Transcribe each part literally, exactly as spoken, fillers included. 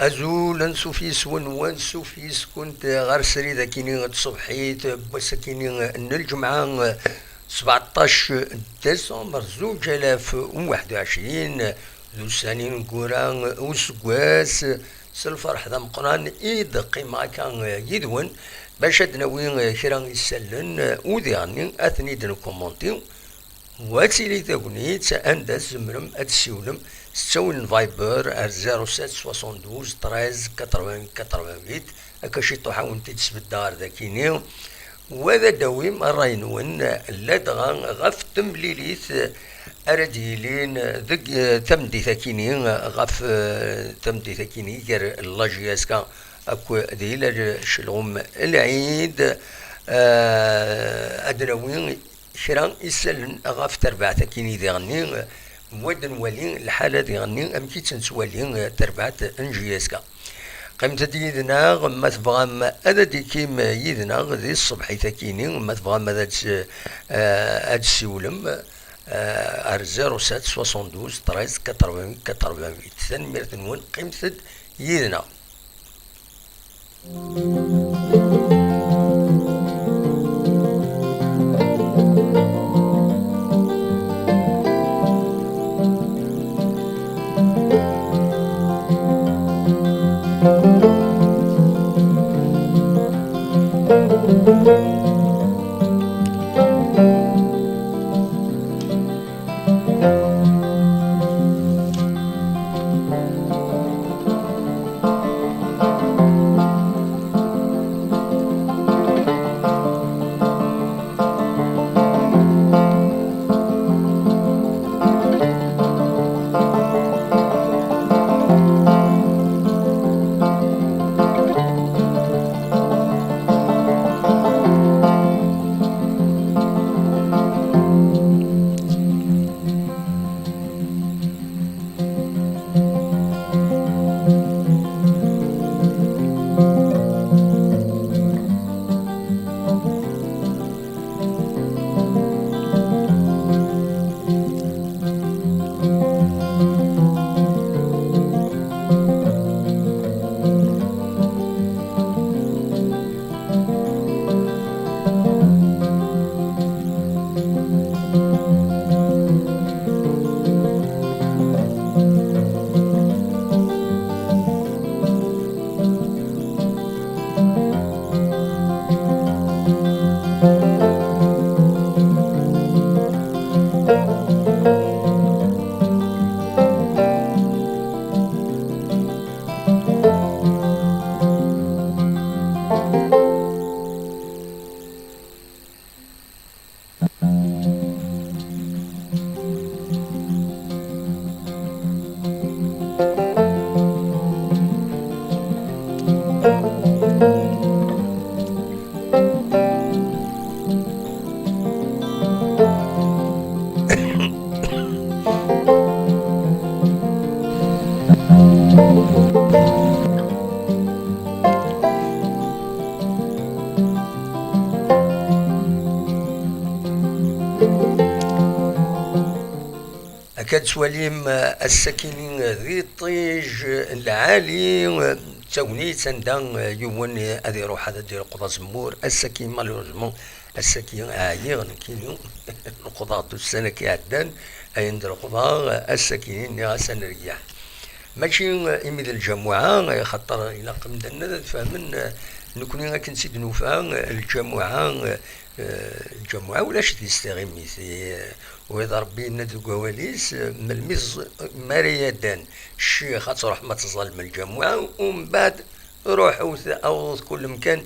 Azul, ansuf yis-wen, wansuf yis-kunt ɣer srid akini n tṣebḥit n wass akini n lǧemɛa, sbeɛṭac décembre zuǧ alaf u waḥed u ɛecrin, d ussan ineggura useggas. S lferḥ d ameqqran i d-qqimeɣ akka yid-wen, bac ad d-nawi kra isallen, u diɣenni ad ten-id-nkumunti. Wa tili tagnit anda tzemrem ad tessiwlem s ttawil n Viber ar zéro sept soixante-douze treize quatre-vingts quatre-vingt-huit, akka ciṭuḥ a wen-t-id-sbeddeɣ ar dakini. Wa d ad d-tawim ṛṛay-nwen, ladɣa ɣef temlilit ara d-yilin deg, eh, tameddit akini, ɣef, eh, tameddit akini gar la J S K akked Hilal Celɣum Lɛid, eh, ad d-nawi kra isallen ɣef terbaɛt akini diɣenni, wa d-nwali lḥala diɣenni amek i tt-nettwali, eh, terbaɛt n J S K. Qqimet-d yid-neɣ ma tebɣam ad d-tikim yid-neɣ di tṣebḥit akini, ma tebɣam ad d-, eh, ad d-ssiwlem, eh, ar zéro sept soixante-douze treize quatre-vingts quatre-vingt-huit. Tanemmirt-nwen, qqimet-d yid-neɣ. Akka ad twalim, eh, ass-akini di ṭij lɛali, eh, d tagnit anda, eh, yiwen, eh, ad iruḥ ad d-ileqḍ azemmur. Ass-agi, malheureusement, ass-agi ɛyiɣ nekkini. Leqḍeɣ-d ussan-agi iɛeddan, ayen d-leqḍeɣ, ass-akini nniɣ-as ad neryeḥ. Mačči, eh, imi d lǧamuɛa, eh, xaṭer ilaq imdanen ad fehmen, eh, nekni akken tt-id-nufa, eh, lǧamuɛa, eh, eh, lǧamuɛa ulac deg-s tiɣimit. Eh, wid Ṛebbi yenna-d deg wawal-is, eh, melmi ẓ-, mi ara yadan ccix ad tṛuḥem ad teẓẓalem lǧamuɛa, umbeɛd ruḥet awḍet kull mkan,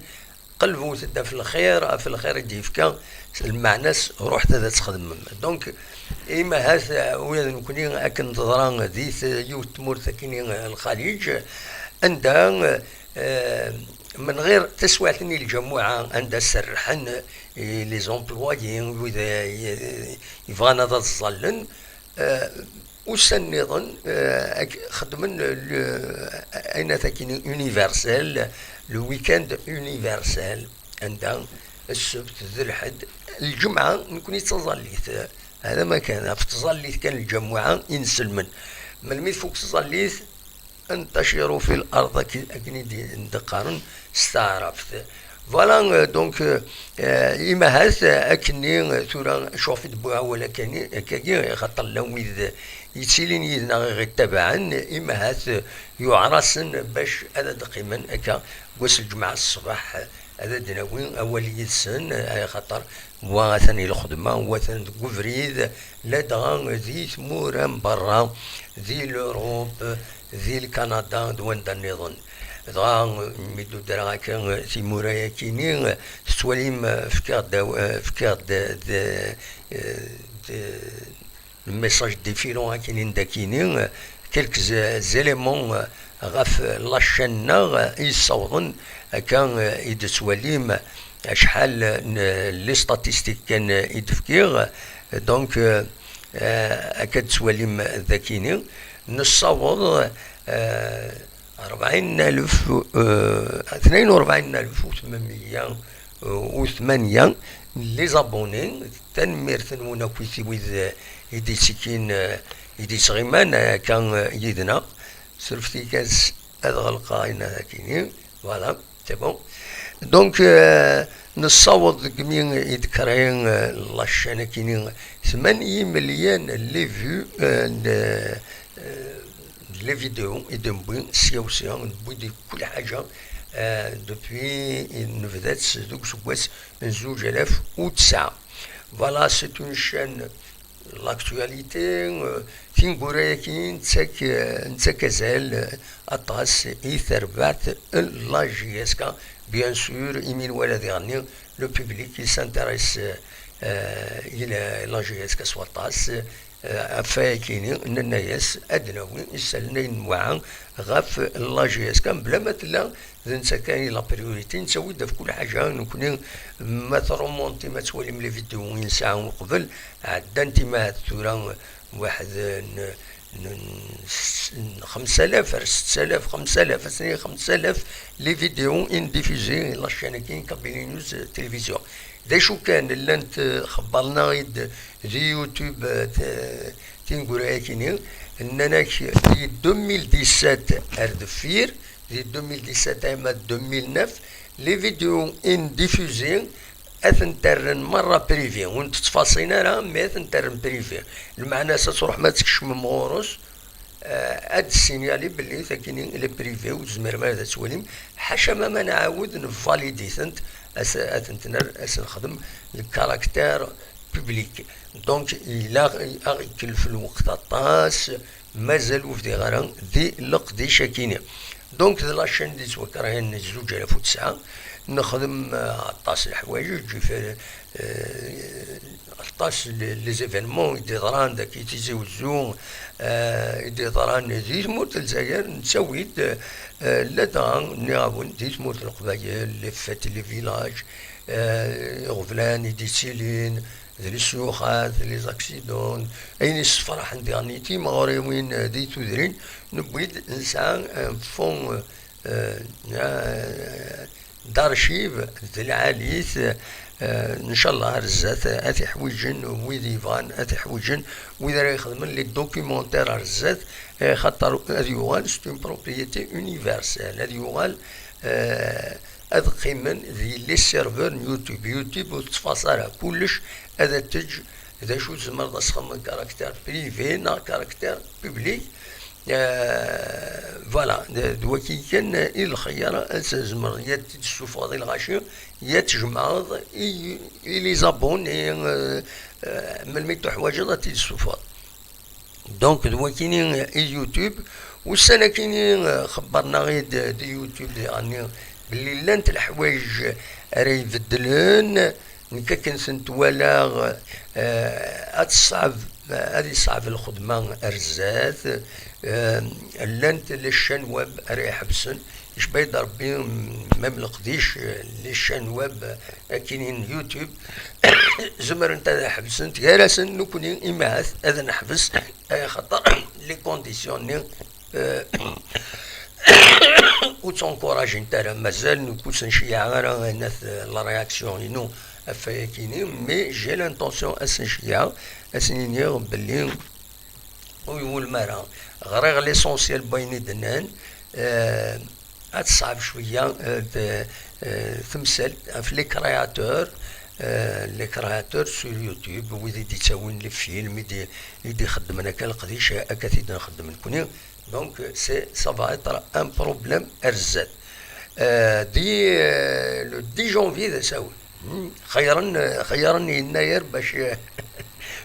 qelbet-d ɣef lxir, ɣef lxir i d-yefka, lmeɛna-s ruḥet ad txedmem. Donc, imahat, eh, ula d nekni akken teḍra di t-, yiwet tmurt akini, eh, Lxaliǧ, anda, eh, من غير taswiɛt-nni n lǧamuɛa anda serrḥen, eh, les employés, wid, eh, yebɣan ad ẓẓallen, eh, ussan nniḍen, eh, ak-, xeddmen le, ayen at akin universel, le week-end universel, anda ssebt d lḥedd, lǧemɛa nekni d taẓallit. Hada ma kan, ɣef tẓallit kan lǧamuɛa inselmen. Melmi tfuk tẓallit, انتشروا في الأرض, akken i d-qqaren s taɛrabt. Voilà, euh, donc, euh, euh, imahat, euh, akkenni, euh, tura, cɣef i d-wwiɣ awal akkagi, xaṭer llan wid yettilin yid-neɣ i ɣ-ittabaɛen, imahat, euh, yuɛer-asen bac ad d-qqimen akka deg wass n lǧemɛa ṣṣbeḥ, ad d-nawi awal yid-sen, euh, xaṭer wa atan i lxedma, wa atan deg ubrid, ladɣa di tmura n berra, di l'Europe, di Lkanada d wanda nniḍen. Dɣa mi d-udreɣ akka timura-yakini, tettwalim, fkiɣ-d, fkiɣ-d d, d, message défilant akini n dakini, quelques éléments ɣef la chaîne-nneɣ i yessawḍen akka i d-tettwalim acḥal n les statistiques kan i d-fkiɣ. Donc, euh, akka d-tettwalim dakini, nessaweḍ, euh, أربعين ألف, euh, اثنين وأربعين ألف وثمانمية وثمانية les abonnés. Tanemmirt-nwen akk i wid, euh, i d-ittekkin, euh, i d-ittɣiman akka, euh, yid-neɣ. Surfet-iyi kan ad ɣelqeɣ ayen akini. Voilà, c'est bon. Donc, euh, nessaweḍ deg mi i d-créer, euh, la chaîne akini, ثمانية مليان les vues, euh, n, euh, les vidéos i d-newwi sya u sya, newwi-d kul ḥaǧa, euh, depuis nebda-tt deg useggas n zuǧ alaf u tesɛa. Voilà, c'est une chaîne l'actualité, euh, tineggura-agi nettak, euh, nettak azal, euh, aṭas i terbaɛt n la J S K, bien sûr, imi nwala diɣenni le public i s'intéresse, euh, i la, la J S K s waṭas, euh, ɣef wayakini, nenna-yas ad d-nawi isallen ayen nwaɛa ɣef la J S K, mebla ma tella d netta kan i la priorité, nettawi-d ɣef kul ḥaǧa, nekni ma tṛumuntim ad twalim les vidéos i nesɛa uqbel, ɛeddant imahat tura waḥed n, n, n xemsa alaf ar setta alaf, xemsa alaf, ass-nni xemsa alaf les vidéos i ndiffuzi la chaîne-agi Kabylie News Télévision. D acu kan, llant, eh, xebbar-nneɣ-id di YouTube, eh, t-, tineggura-yakini, nnan-ak di deux mille dix-sept ar deffir, di deux mille dix-sept ama deux mille neuf, les vidéos i ndiffuzi ad tent-rren merra privé, ur tent-ttfaṣin ara, mais ad tent-rren privé. Lmeɛna-s ad tṛuḥem ad tkecmem ɣur-s, eh, ad d-ssinyali belli takini les privé ur tezmirem ara ad tt-twalim, ḥaca ma, ma nɛawed nvalidi-tent, as-, ad tent-nerr, ad s-nexdem le caractère public. Donc, ila aɣ-ikellef lweqt aṭas, mazal ur bdiɣ ara di leqdic-akini. Donc, d la chaîne d-yettwakerhen zuǧ alaf u tesɛa, nexdem, eh, aṭas n leḥwayeǧ, eh, aṭas n les événements i d-yeḍran dagi Tizi Wezzu, eh, i d-yeḍran di tmurt n Lezzayer, nettawi-d, eh, ladɣa, nniɣ-awen, di tmurt n Leqbayel, les fêtes, les villages, eh, iɣeblan i d-yettilin, d les ssexxat, les accidents, ayen yessefraḥen diɣen i timeɣriwin, eh, di tudrin, newwi-d, nesɛa, eh, fonds, eh, eh, d'archives d lɛali-t, eh, ncallah ar zdat, eh, ad t-iḥwiǧen wid yebɣan, ad t-iḥwiǧen wid ara ixedmen les documentaires ar zdat, eh, xaṭer ad yuɣal c'est une propriété universelle, ad yuɣal, eh, ad qqimen di les serveurs n YouTube. YouTube ur tettfaṣ ara, kullec ad t-teǧǧ d acu tzemreḍ ad txedmeḍ caractère privé neɣ caractère public. Eh, voilà, d, d waki kan i lxeyyar, ad tzemreḍ yad t-id-tessufɣeḍ i lɣaci, yad tjemɛeḍ i, i les abonnés, eh, eh, melmi tuḥwaǧeḍ ad t-id-tessufɣeḍ. Donc, d wakini i YouTube. Ussan akini, eh, xebbren-aɣ-id di YouTube diɣenni belli llant leḥwayeǧ ara ibeddlen. Nekk akken tent-walaɣ, eh, ad teṣɛeb, ad yeṣɛeb lxedma ar zdat. Eh, llant les chaînes web ara iḥebsen, Icba-yi-d Rebbi, même leqdic, les chaînes web, akkin n YouTube, zemrent ad ḥebsent gar-asen, nekkni imahat ad neḥbes, axaṭer les conditions-nni, euh, ur ttɛenkurajint ara. Mazal nekk ur sen-ceyyɛeɣ ara ayen at la réaction-inu ɣef wayakini, mais j'ai l'intention ad sen-ceyyɛeɣ, ad sen-iniɣ belli ur iwulem ara. Ɣriɣ l'essentiel n wayen i d-nnan. Euh, ad teṣɛeb cwiya, euh, t-, euh, temsalt ɣef les créateurs, euh, les créateurs sur YouTube, wid i d-ittawin les films, i d-, i d-ixeddmen akka leqdic, akka t-id-nxeddem nekkni. Donc, c'est, ça va être un problème ar zdat. Euh, di, euh, le dix janvier d asawen. Hmm, xeyyren, xeyyren yennayer bac,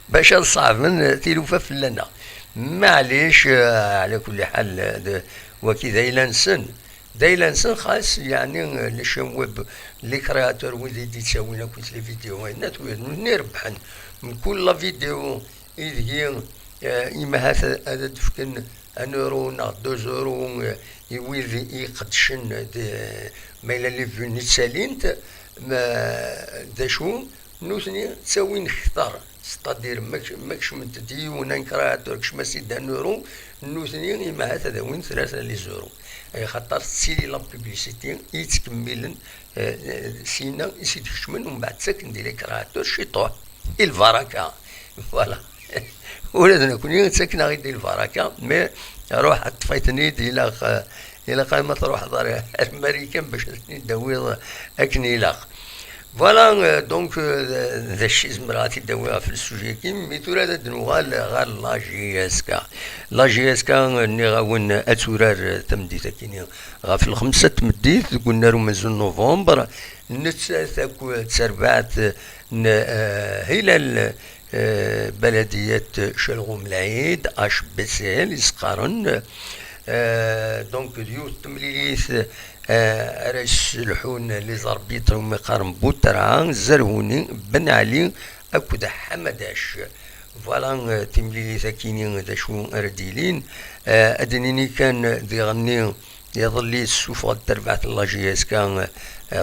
bac ad ṣeɛben tilufa fell-aneɣ. Maɛlic, eh, ɛla kulli ḥal, eh, d-, waki d ayla-nsen. D ayla-nsen, xas, yeɛni, eh, les chaînes web, les créateurs, wid i d-ittawin akkit les vidéos, ayen at wid, nutni rebḥen. Mkul la vidéo, ideg-i, eh, imahat ad, ad d-fken un euro neɣ deux euros, eh, i wid i iqeddcen, d-, ma yella les vues-nni ttalint, ma, d acu, nutni ttawin kter, c'est-à-dire ma k-, ma kecment-d yiwen un créateur, kecm-as-id un euro, nutni imahat ad awin tlata les euros. Ay xaṭer tettili la publicité i yettkemmilen, eh, eh, sina i s-id-kecmen, umbeɛd ttaken di les créateurs ciṭuḥ, i lbaraka. Voilà. Ula d nekkni ttaken-aɣ-id di lbaraka, mais ruḥ ṭṭef-iten-id, ilaq, eh, ilaq ma truḥeḍ ar, ar Marikan bac ad ten-id-tawiḍ akken ilaq. Voilà, euh, donc, euh, d acu i zemreɣ ad t-id-awiɣ ɣef le sujet-agi, mi tura ad d-nuɣal ɣer la J S K. La J S K, euh, nniɣ-awen ad turar, euh, tameddit-akini ɣef lxemsa n tmeddit deg unnar umenzu n november, nettat akked terbaɛt n, euh, Hilal, euh, Baladiyat Calɣum Lɛid, H B C L i s-qqaren. Euh, donc, d yiwet n temlilit, euh, ara yesselḥun les arbitres umi qqaren Butra, Zerhuni, Ben Ali akked Ḥamadac. Voilà, euh, timlilit-akini d acu ara d-ilin. Euh, ad d-nini kan diɣenni iḍelli tessuffeɣ-d terbaɛt n la J S K, euh,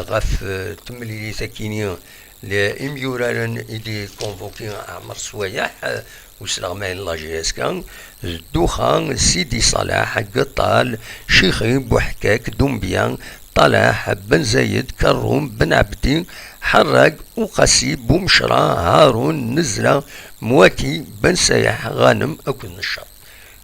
ɣef, euh, temlilit-akini, les imyuraren i d-iconvoki Ɛmer Swayeḥ, euh, usleɣmay n la J S K, d Duxa, Sidi Salaḥ, Geṭṭal, Cixi, Buḥkak, Dumbya, Talaḥ, Ben Zayed, Kerrum, Ben Ɛebdi, Ḥerrag, Uqasi, Bumecra, Harun, Nezla, Mwati, Ben Sayeḥ, Ɣanem akked Neccer.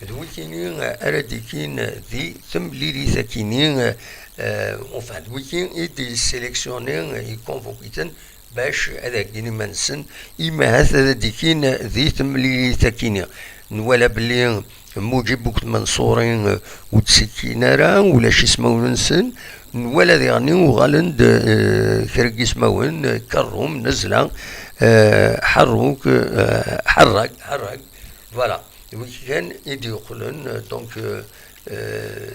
D wikini ara d-ikin di temlilit-akini, euh, enfin, d wiki i d-yesseleksyuni, ikonvokiten bac ad heggin iman-nsen, imahat ad d-ikin di temlilit-akini. Nwala belli Muǧib akked Manṣuri, euh, ur d-sikkin ara, ulac ismawen-nsen. Nwala diɣenni uɣalen-d, euh, kra n yismawen, euh, Kerrum, Nezla, euh, Ḥerruk, euh, Ḥerrag, Ḥerrag. Voilà. D wigi kan i d-yeqqlen, euh, donc, euh, euh,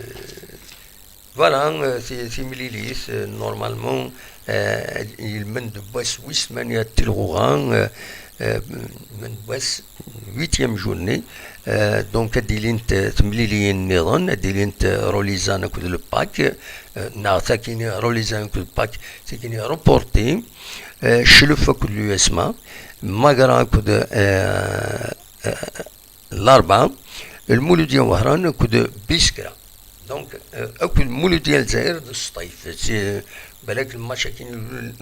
voilà, euh, ti-, timlilit, euh, normalement, euh, yelmen-d wass wis tmanya n tilɣuɣa, euh, euh, yelmen-d wass huitième journée, euh, donc ad d-ilint, euh, temliliyin nniḍen, ad d-ilint, euh, Rolizan akked le Pak, euh, neɣ takini Rolizan akked le Pak, takini reporté, euh, Cclef akked l'U S M A, Magra akked, euh, euh, Larebɛa, Lmuludya n Wehran akked Biskra. Donc, euh, akked Lmuludya n Lezzayer d Sṭif. Si, balak lmatch-agi n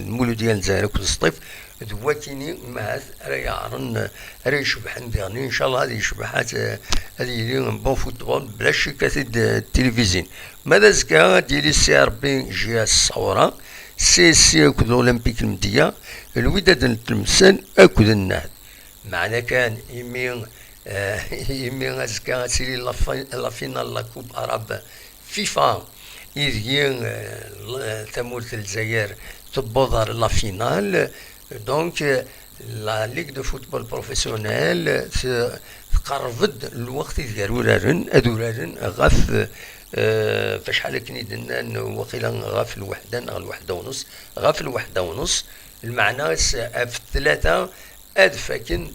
Lmuludya n Lezzayer akked Sṭif, d wakini, mahat, ara yeɛren, ara icebḥen diɣen, incallah ad yecbeḥ, ad, ad yili un bon football, bla ccek ad t-id tilivizyin. Ma d azekka, ad yili C R B G S Ṣawra, C S C akked Olympique Lmedya, Lwidad n Tlemsan akked Nnehd. Meɛna kan, imi, eh, imi azekka ad tili la fi-, la finale la Coupe Arabe FIFA, ideg, eh, l-, tamurt n Lezzayer tewweḍ ar la finale. Donc, eh, la Ligue de football professionnel, eh, t-, tqerreb-d lweqt ideg ara uraren, ad uraren ɣef, eh, f acḥal akken i d-nnan, waqila ɣef lweḥda neɣ lweḥda u nus, ɣef lweḥda u nus, lmeɛna s-, ɣef tlata ad faken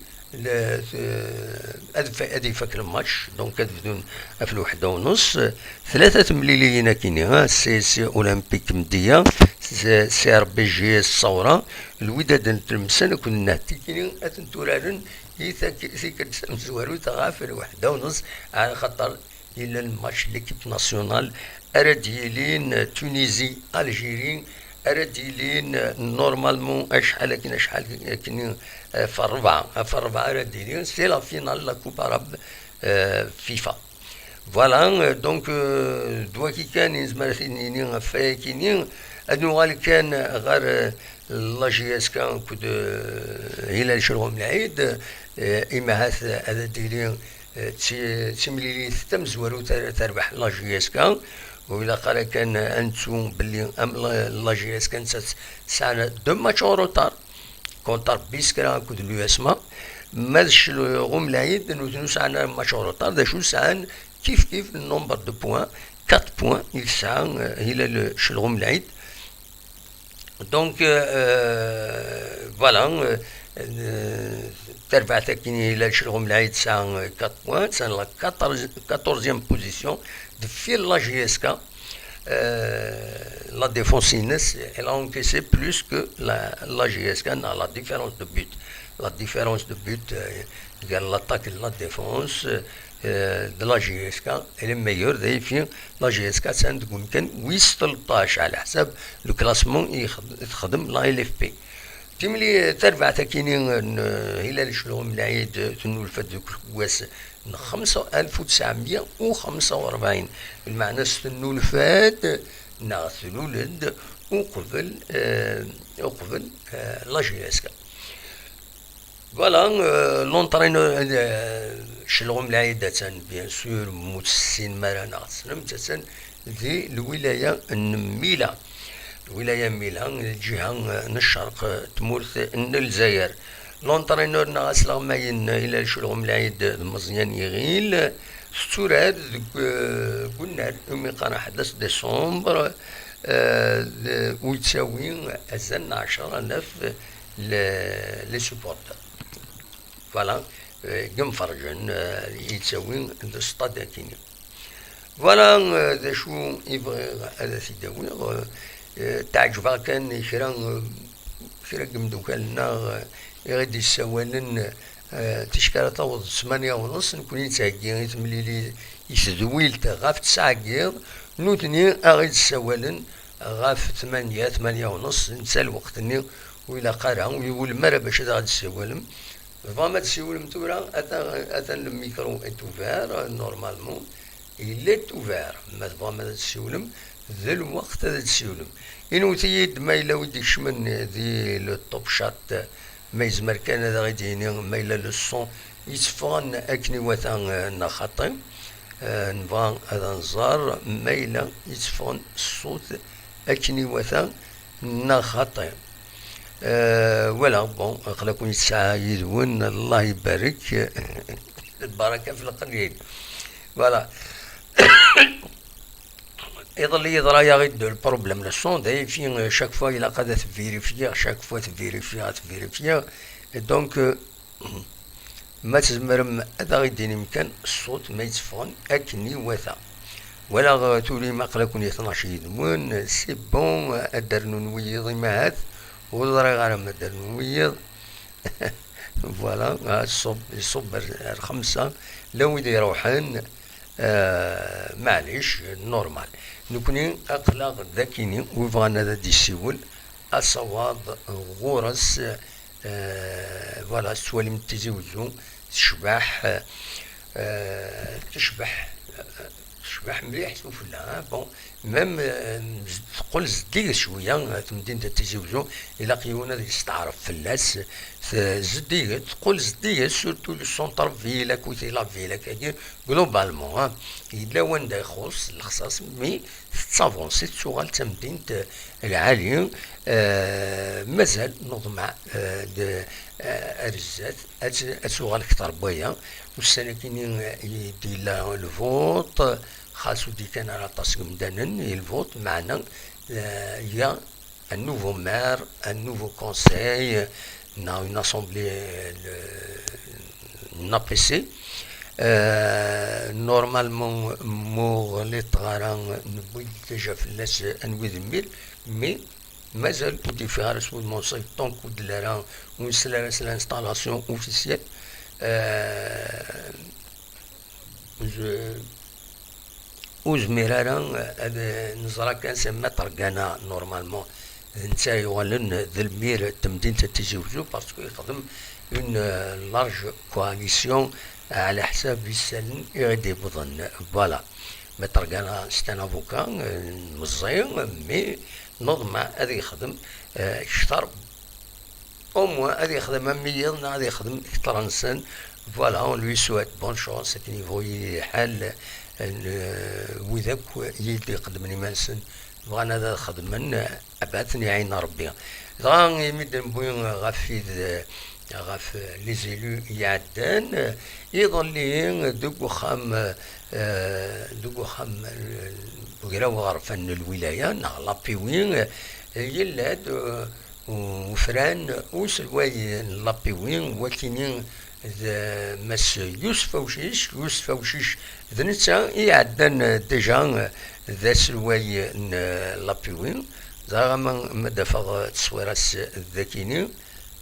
ad ifak lmatch, donc ad bdun ɣef lweḥda u nus. Tlata temliliyin akini, ah, C S C Olympique Mdiya, C R B G S Sawra, Lwidad n Tlemsan akked Nnehtikini ad tent-uraren i tikkelt tamezwarut ɣef lweḥda u nus, ɛla xaṭer yella lmatch n l'équipe nationale ara d-yilin, Tunisie, Algérie, ara d-yilin, normalement, acḥal akken, acḥal akken, eh, ɣef ṛṛebɛa, ɣef ṛṛebɛa ara d-yilin, c'est la finale de la Coupe arabe, eh, FIFA. Voilà, eh, donc, eh, d waki kan i nezmer ad t-id-nini ɣef wayakini. Ad nuɣal kan ɣer, eh, la J S K akked, eh, Hilal Celɣum Lɛid, eh, imi ahat ad d-yili d ti-, d timlilit tamezwarut ara terbeḥ la J S K, u ilaq ara kan ad nettu belli am la, la J S K nettat sɛan deux matchs en retard contre Biskra akked l'U S M A, ma d Celɣum Lɛid nutni ur sɛan ara match en retard, d acu sɛan kif kif le nombre de points, quatre points i tesɛa, eh, Hilal Celɣum Lɛid. Donc, euh, euh, voilà, euh, euh, terbaɛt akkin Hilal Celɣum Lɛid tesɛa, euh, quatre points, c'est la quatorze, quatorzième position, deffir la J S K. Euh, la défense ines, elle a encaissé plus que la, la J S K, non, la différence de but. La différence de but, euh, il y a l'attaque et la défense, euh, de la J S K, elle est meilleure, d'ailleurs, la J S K, c'est un de wis tleṭṭac, على حسب le classement i txeddem la L F P. Timli-, tarbaɛt akini n, eh, Hilal Celɣum Lɛid, eh, tennulfa-d deg useggas n xemsa alef u tesɛemya u xemsa u ṛebɛin. Lmeɛna-s tennulfa-d neɣ tlul-d uqbel, eh, uqbel, eh, la J S K. Voilà, euh, l'entraîneur, euh, Celɣum Lɛid, atan, bien sûr, ur tessinem ara neɣ tessnem-t, atan di lwilaya n Mila. Lwilaya n Mila, lǧiha, euh, n ccerq, euh, tmurt n Lezzayer. L'entraîneur neɣ asleɣmay n Hilal Celɣum Lɛid d Meẓyan Iɣil, tetturar deg, euh, deg unnar, umi qqaren ḥdac décembre, euh, d-, u yettawi azal n ɛecra alaf, les, les supporters. Voilà, euh, deg imferǧen, euh, yettawi d stade akini. Voilà, euh, d acu i bɣiɣ ad t-id-awiɣ. Euh, euh, teɛǧeb-aɣ kan kra, euh, kra n yimdukal-nneɣ, euh, i ɣ-d-yessawalen, euh, ticki ara taweḍ d ttmanya u nus, nekkni nettheggi i temlili, i tedwilt ɣef tesɛa n yiḍ, nutni a ɣ-id-ssawalen ɣef tmanya, tmanya u nus, netta lweqt-nni ur ilaq ara, ur iwulem ara bac ad aɣ-d-tessiwlem. Tebɣam ad tessiwlem tura? Atan, atan le micro est ouvert, euh, normalement. Il est ouvert. Ma tebɣam ad tessiwlem, d lweqt ad tessiwlem. Inwet-iyi-d ma yella wi d-ikecmen di le top chat, ma yezmer kan ad aɣ-d-yini ma yella le son yetteffɣen akken iwata, euh, neɣ xaṭi. Euh, nebɣa ad nẓer ma yella yetteffɣen ṣṣut akken iwata neɣ xaṭi. Euh, voilà, bon, aql-aken yesɛa yid-wen, Allah ibarek. Lbaraka fi lqlil. Voilà. Iḍelli yeḍra-yaɣ-id le problème le son, d'ailleurs, euh, chaque fois ilaq ad t-vérifier, chaque fois t-vérifier, t-vérifier. Et donc, euh, ma tzemrem ad aɣ-d-tinim kan ṣṣut ma yetteffɣen akken iwata. Walaɣ, euh, turim aql-aken itnac yid-wen, c'est bon, ad d-rnun wiyiḍ imahat, ur ẓriɣ ara ma ad d-rnun wiyiḍ. Voilà, ah, ṣṣub, iṣubb ar, ar xemsa, la wid iruḥen, euh, maɛlic, normal. Nekni aql-aɣ d akini, wi bɣan ad d-issiwel, asawaḍ ɣur-s, euh, voilà, tettwalim Tizi Wezzu tecbeḥ, euh, tecbeḥ, tecbeḥ mliḥ sufella, hein. Bon, même, euh, teqqel zeddiget cwiya, euh, temdint n Tizi Wezzu, ilaq yiwen ad yesteɛref fell-as, t-, zeddiget, teqqel zeddiget, surtout le centre-ville, akked la ville, akkagi, globalement, hein. Yella wanda ixuṣṣ lexṣaṣ, mais tettavansi, tettuɣal d tamdint, euh, lɛali, euh, mazal neḍmeɛ, euh, d, euh, ar zdat, ad t-, ad tuɣal kter n waya. Ussan-agi-nni, euh, i d-yella lvuṭ, xas ur d-ikkan ara aṭas n yimdanen i lvuṭ, meɛna, euh, il y a un nouveau maire, un nouveau conseil, euh, neɣ une assemblée, euh, n A P C. Euh, normalement, ma ur ɣliṭeɣ ara, newwi-d déjà fell-as anwi d mille, mais mazal ur d-yeffiɣ ara s wudem-iw, tant ur d-telli ara, ur nesla ara s l'installation officielle. Euh, ur zmireɣ ara ad neẓra kan c'est Maître Gana, normalement, d netta yuɣalen d lmir n temdint n Tizi Wezzu, parce que yexdem une, euh, large coalition ɛla ḥsab isallen i ɣ-d-yewwḍen. Voilà. Maître Gana, c'est un avocat, euh, meẓẓi, mais neḍmeɛ ad yexdem, euh, kter, au moins ad yexdem am wiyiḍ neɣ ad yexdem kter-nsen. Voilà, on lui souhaite bonne chance, akken yebɣu yili lḥal, euh, wid akk i d-iqeddmen iman-nsen bɣan ad xedmen, ad ten-iɛin Rebbi. Dɣa imi d-newwi ɣef id-, ɣef les élus iɛeddan, iḍelli deg uxxam, eh, deg uxxam, eh, n ugraw aɣerfan n lwilaya neɣ l'A P W, eh, yella-d, eh, ufran uselway n l'A P W, wakini d Mass Yusef Awcic. Yusef Awcic d netta i iɛeddan déjà d aselway n l'A P W. Ẓriɣ ama ma d-afeɣ tteswira-s d akini.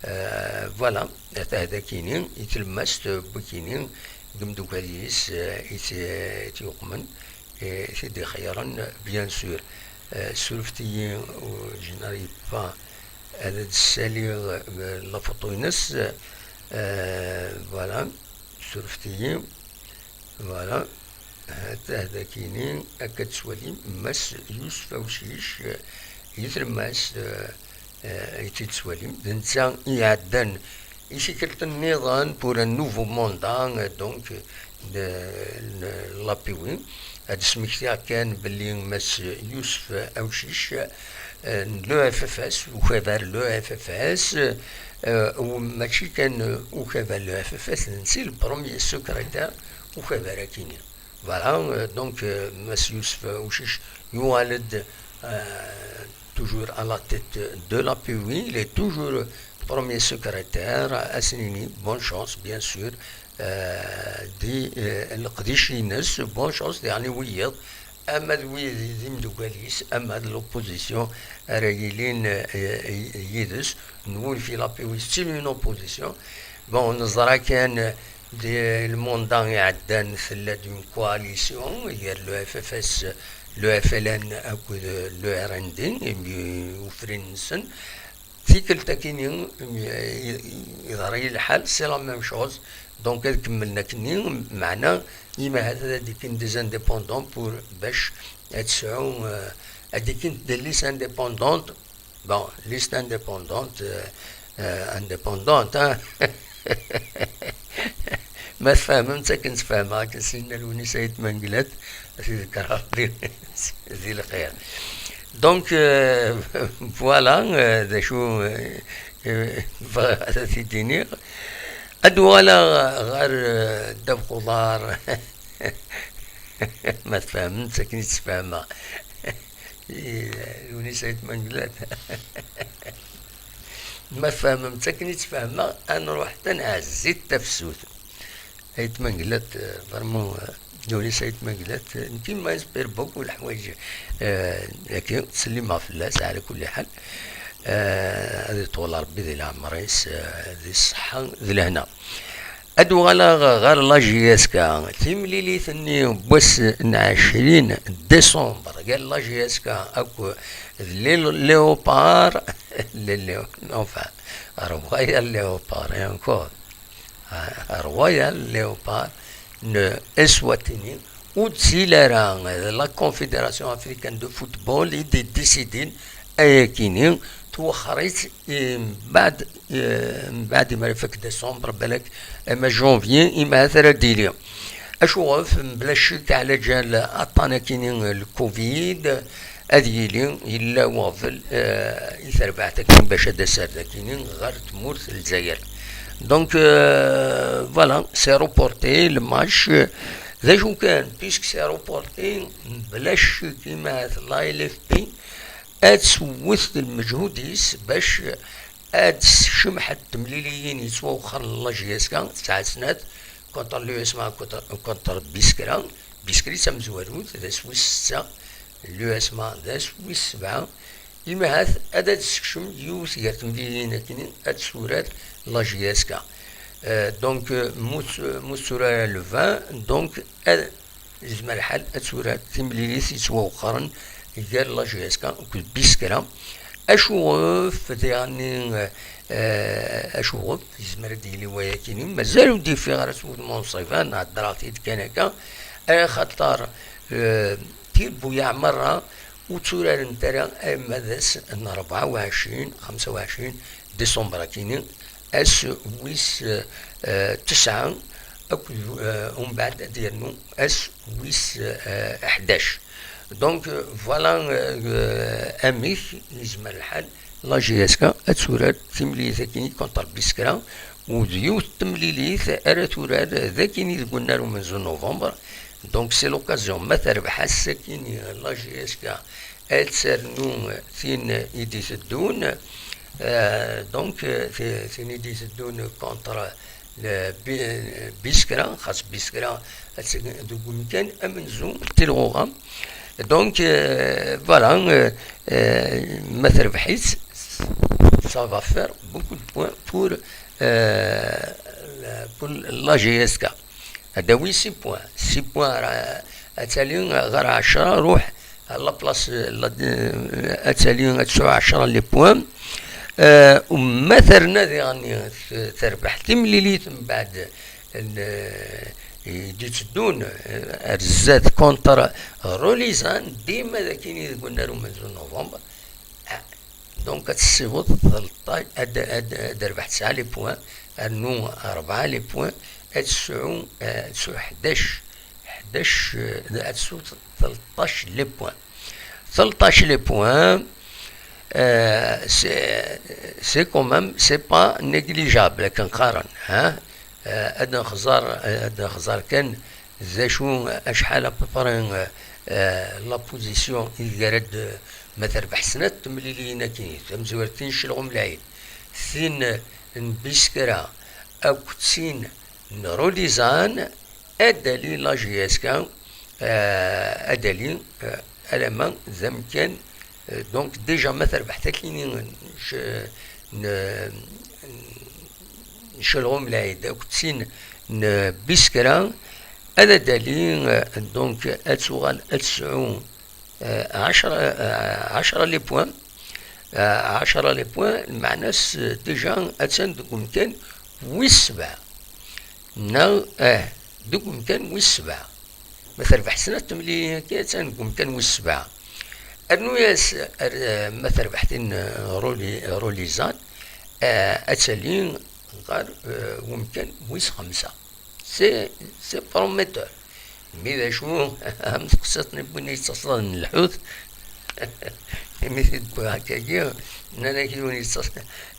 Euh, voilà, atah d akini, i tlemmast n wakini, deg imeddukal-is, euh, i t-, i t-yuqmen, i t-id-ixeyyren, bien sûr. Euh, surfet-iyi, ur, je n'arrive pas ad d-ssaliɣ, euh, la photo-ines. Euh, voilà, surfet-iyi. Voilà. Hatah d akini, akka tettwalim Mass Yusef Awcic, euh, i tlemmast, euh, euh, i tt-id-tettwalim. D netta i iɛeddan i tikkelt nniḍen pour un nouveau mandat, euh, donc, de, de l'A P W. Ad d-smektiɣ kan belli Mass Yusef Awcic, euh, n l'E F F S, ukabar l'E F F S, euh, u mačči kan ukabar l'E F F S, d netta i le premier secrétaire ukabar akini. Voilà, euh, donc, euh, Mass Yusef Awcic yuɣal-d, euh, toujours à la tête de l'A P W, il est toujours premier secrétaire, ad s-nini bonne chance, bien sûr, euh, di, euh, leqdic-ines, bonne chance, diɣen i wiyiḍ, ama d wid d imeddukal-is, ama d l'opposition ara yilin, euh, yid-s, newwi fi l'A P W, c'est une opposition. Bon, neẓra kan, euh, di lmunda iɛeddan tella-d une coalition gar l'E F F S, l'E F L N akked l'E R N D, imi ufrin-nsen. Tikkelt akini, imi, i, i, iḍra-yi lḥal, c'est la même chose. Donc, ad kemmlen akkenni, meɛna, imi ahat ad d-ikkin des indépendants pour bac ad tesɛu, euh, ad d-ikkin des listes indépendantes. Bon, liste indépendante, euh, euh, indépendante, hein. Ma tfehmem-tt akken tfehmeɣ, akken s-yenna Lewnis Ayt Mengellat, ad t-iḍegger Rebbi di lxir. Donc, euh, voilà, euh, d acu, euh, euh, bɣiɣ ad t-id-iniɣ. Ad uɣaleɣ ɣer, euh, ddabex uḍar. Ma tfehmem-tt akken i tt-fehmeɣ. I, Lewnis Ayt Mengellat. Ma tfehmem-tt akken i tt-fehmeɣ, ad nruḥ ad nɛezzi-t tafsut. Ayt Mengellat, euh, vraiment, euh, Lewnis Ayt Mengellat, euh, nekki ma j'espère beaucoup leḥwayeǧ, euh, yaki, ttsellimeɣ fell-as, ɛla kulli ḥal. Euh, ad iṭwel Rebbi di leɛmer-is, euh, di ṣṣeḥḥa d lehna. Ad uɣaleɣ ɣer la J S K. Timlilit-nni n wass n ɛecrin décembre, gar la J S K akked les Léopards, les Léo-, enfin, Royal Léopards, et encore. Ah, Royal Léopards n Eswatini, ur d-tili ara d la Confédération Africaine de Football i d-iddisidin ayakini, twexxer-itt mbeɛd, eh, mbeɛd imi ara ifak décembre, balak ama janvier, imi ahat ara d-yili. Acuɣef? Mebla ccek, ɛla ǧal aṭṭan akini n le covid, ad yili yella weɣbel, eh, i terbaɛt akkin bac ad d-taser akini ɣer tmurt n Lezzayer. Donc, euh, voilà, c'est reporté le match. D acu kan, puisque c'est reporté, mebla ccek, imi ahat la L F P ad twet lmeǧhud-is bac Ad d-tessekcem ḥedd temliliyin yettwawexxren n la J S K, tesɛa snat, contre l'U S M A, contre, contre Biskra. Biskra d tamezwarut, d ass wis setta, l'U S M A d ass wis sebɛa. Imahat ad d-tessekcem yiwet gar temliliyin akkenni ad turar la J S K. Euh, donc, euh, mu t-, mu tetturar le vingt, donc, ad, yezmer lḥal ad turar timlilit yettwawexxren gar la J S K akked Biskra. Acuɣef diɣenni, euh, acuɣef yezmer ad d-yili wayakini? Mazal ur d-yeffiɣ ara s wudem unṣib, ah, nheddreɣ-t-id kan akka, axaṭer, euh, tibuyaɛ merra ur tturarent ara arma d ass n rebɛa u ɛecrin, xemsa u ɛecrin décembre akini, ass wis, euh, tesɛa akked, euh, umbeɛd ad yernu ass wis, euh, ḥdac. Donc, euh, voilà, euh, amek yezmer lḥal la J S K ad turar timlilit akini contre Biskra, u d yiwet temlilit ara turar d akini deg unnar umenzu n novembre. Donc, c'est l'occasion, ma terbeḥ ass akini la J S K ad ternu tin i d-iteddun, euh, donc, euh, ti-, tin i d-iteddun contre le Bi-, Biskra, xas Biskra ad teg deg umkan amenzu n Tilɣuɣa. Donc, euh, voilà, euh, euh, ma terbeḥ-itt, ça va faire beaucoup de points pour, euh, pour la J S K. Ad d-tawi six points. Six points, euh, ad tali ɣer ɛecra, ruḥ à la place, euh, la, euh, ad tali ad tesɛu ɛecra les points. Euh, u ma terna diɣenni t-, terbeḥ timlilit mbeɛd n, euh, i d-itteddun, euh, ar zdat contre Rolizan, dima d akini deg unnar umenzu n novembre. Ah, donc ad tessiweḍ tleṭṭac, ad, ad, ad terbeḥ tesɛa les points, rnu rebɛa les points, ad tesɛu, euh, ad tesɛu ḥdac, ḥdac, euh, ad tesɛu tleṭṭac les points. Tleṭṭac les points, euh, c'est, c'est quand même, c'est pas négligeable, akken qqaren, hein? Euh, ad nexẓer, euh, ad nexẓer kan d acu, acḥal à peu près, euh, euh, la position ideg ara d-, ma terbeḥ snat temliliyin-agi, tamezwarut-nni n Celɣum Lɛid, tin n Biskra, akked tin n Rolizan, ad d-tali la J S K, euh, ad d-tali, euh, alamma d amkan, euh, donc déjà ma terbeḥ takini n, n, n Celɣum Lɛid akked tin n Biskra, ad d-tali, euh, donc ad tuɣal ad tesɛu, euh, ɛecra, euh, ɛecra les points. Euh, ɛecra les points, lmeɛna-s, euh, déjà attan deg umkan wis sebɛa. Neɣ, eh, deg umkan wis sebɛa. Ma terbeḥ snat temliliyin-agi, attan deg umkan wis sebɛa. Rnu-yas, ar-, eh, ma terbeḥ tin, eh, Roli-, Rolizan, eh, ad tali ɣer, eh, umkan wis xemsa. C'est, c'est prometteur. Mi d acu, am teqsiṭ n win yettaṣḍan n lḥut, imi t-id-wwiɣ akkagi, nnan-ak yiwen yettas-,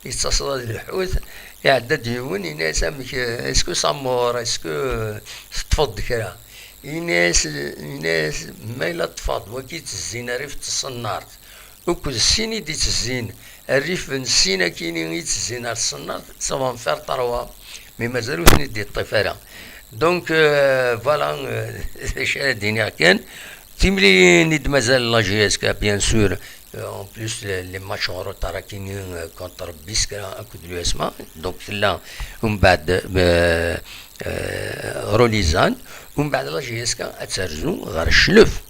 yettaṣḍa d lḥut, iɛedda-d yiwen, yenna-yas: "Amek, est-ce que ça mord, est-ce que teṭṭfeḍ-d kra?" Yenna-yas, yenna-yas: "Ma yella ṭṭfeɣ-d wagi yettezzin rrif n tṣennart, akked sin i d-yettezzin rrif n sin akini i yettezzin ar tṣennart, ça va me faire trois, mais mazal ur ten-id-yeṭṭif ara." Donc, euh, voilà, euh, d acu ara d-iniɣ kan. Timliliyin i d-mazal la J S K, bien sûr, euh, en plus, les, les matchs en retard akini, euh, contre Biskra akked l'U S M A. Donc, tella, umbeɛd, euh, euh, Rolizan, umbeɛd la J S K ad terzu ɣer Cclef.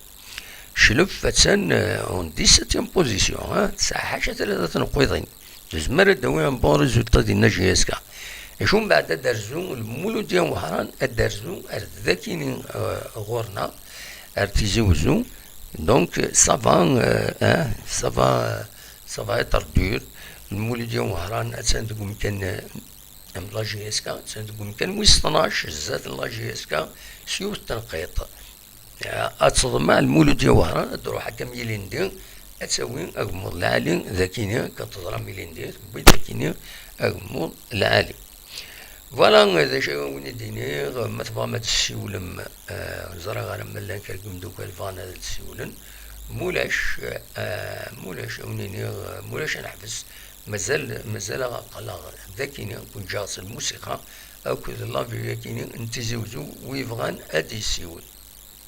Cclef attan, euh, en dix-septième position, hein, tesɛa ḥaca tlata tneqqiḍin. Tezmer ad d-tawi un bon résultat dinna J S K. Acu mbeɛd ad d-terzu Lmuludya n Wehran, ad d-terzu ar dakini, euh, ɣur-neɣ, ar Tizi Wezzu. Donc, ça va, euh, hein, ça va, ça va être dur. Lmuludya n Wehran attan deg umkan, euh, am la J S K, attan deg umkan wis tnac, zdat n la J S K, s yiwet tneqqiḍt. Ad teḍmeɛ Lmuludya Wehran, ad d-truḥ akka am ilindi, ad tawi agemmuḍ lɛali, d akini kan teḍra am ilindi, tewwi-d akini agemmuḍ lɛali. Voilà, d acu ara wen-id-iniɣ, ma tebɣam ad tessiwlem, eh, ur ẓriɣ ara ma llan kra n yimeddukal bɣan ad d-siwlen, mulac, eh, mulac, ad wen-iniɣ, eh, mulac ad neḥbes, Mazal, mazal aql-aɣ dagi, ken-ǧǧeɣ s lmusiqa akked la vue-agi n Tizi Uzzu, wi yebɣan ad d-yessiwel.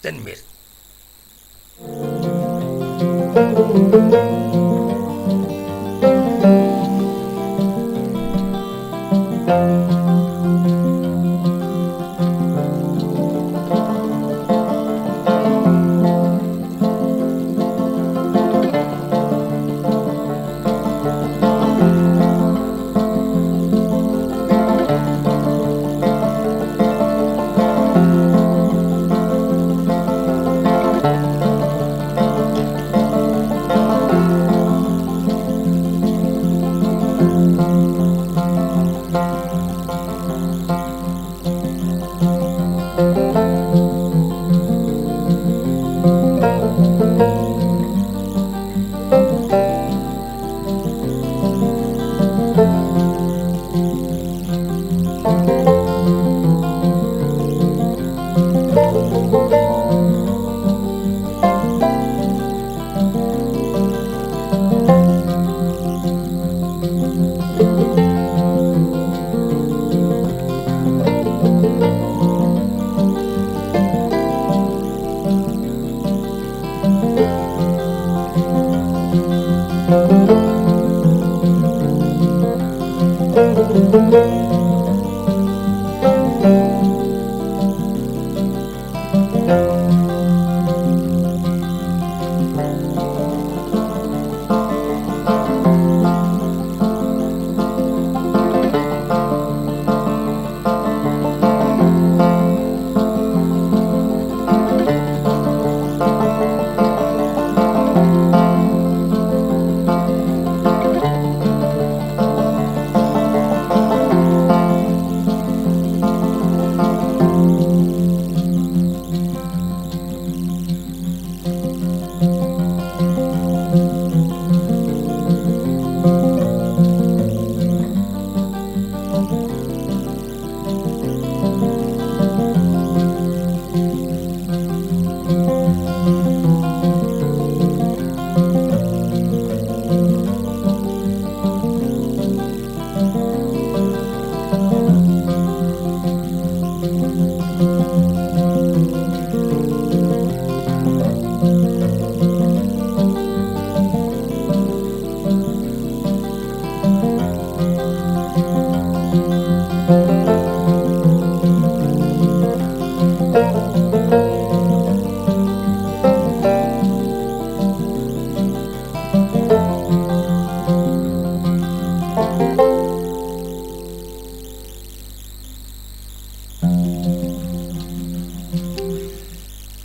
Tanemmirt.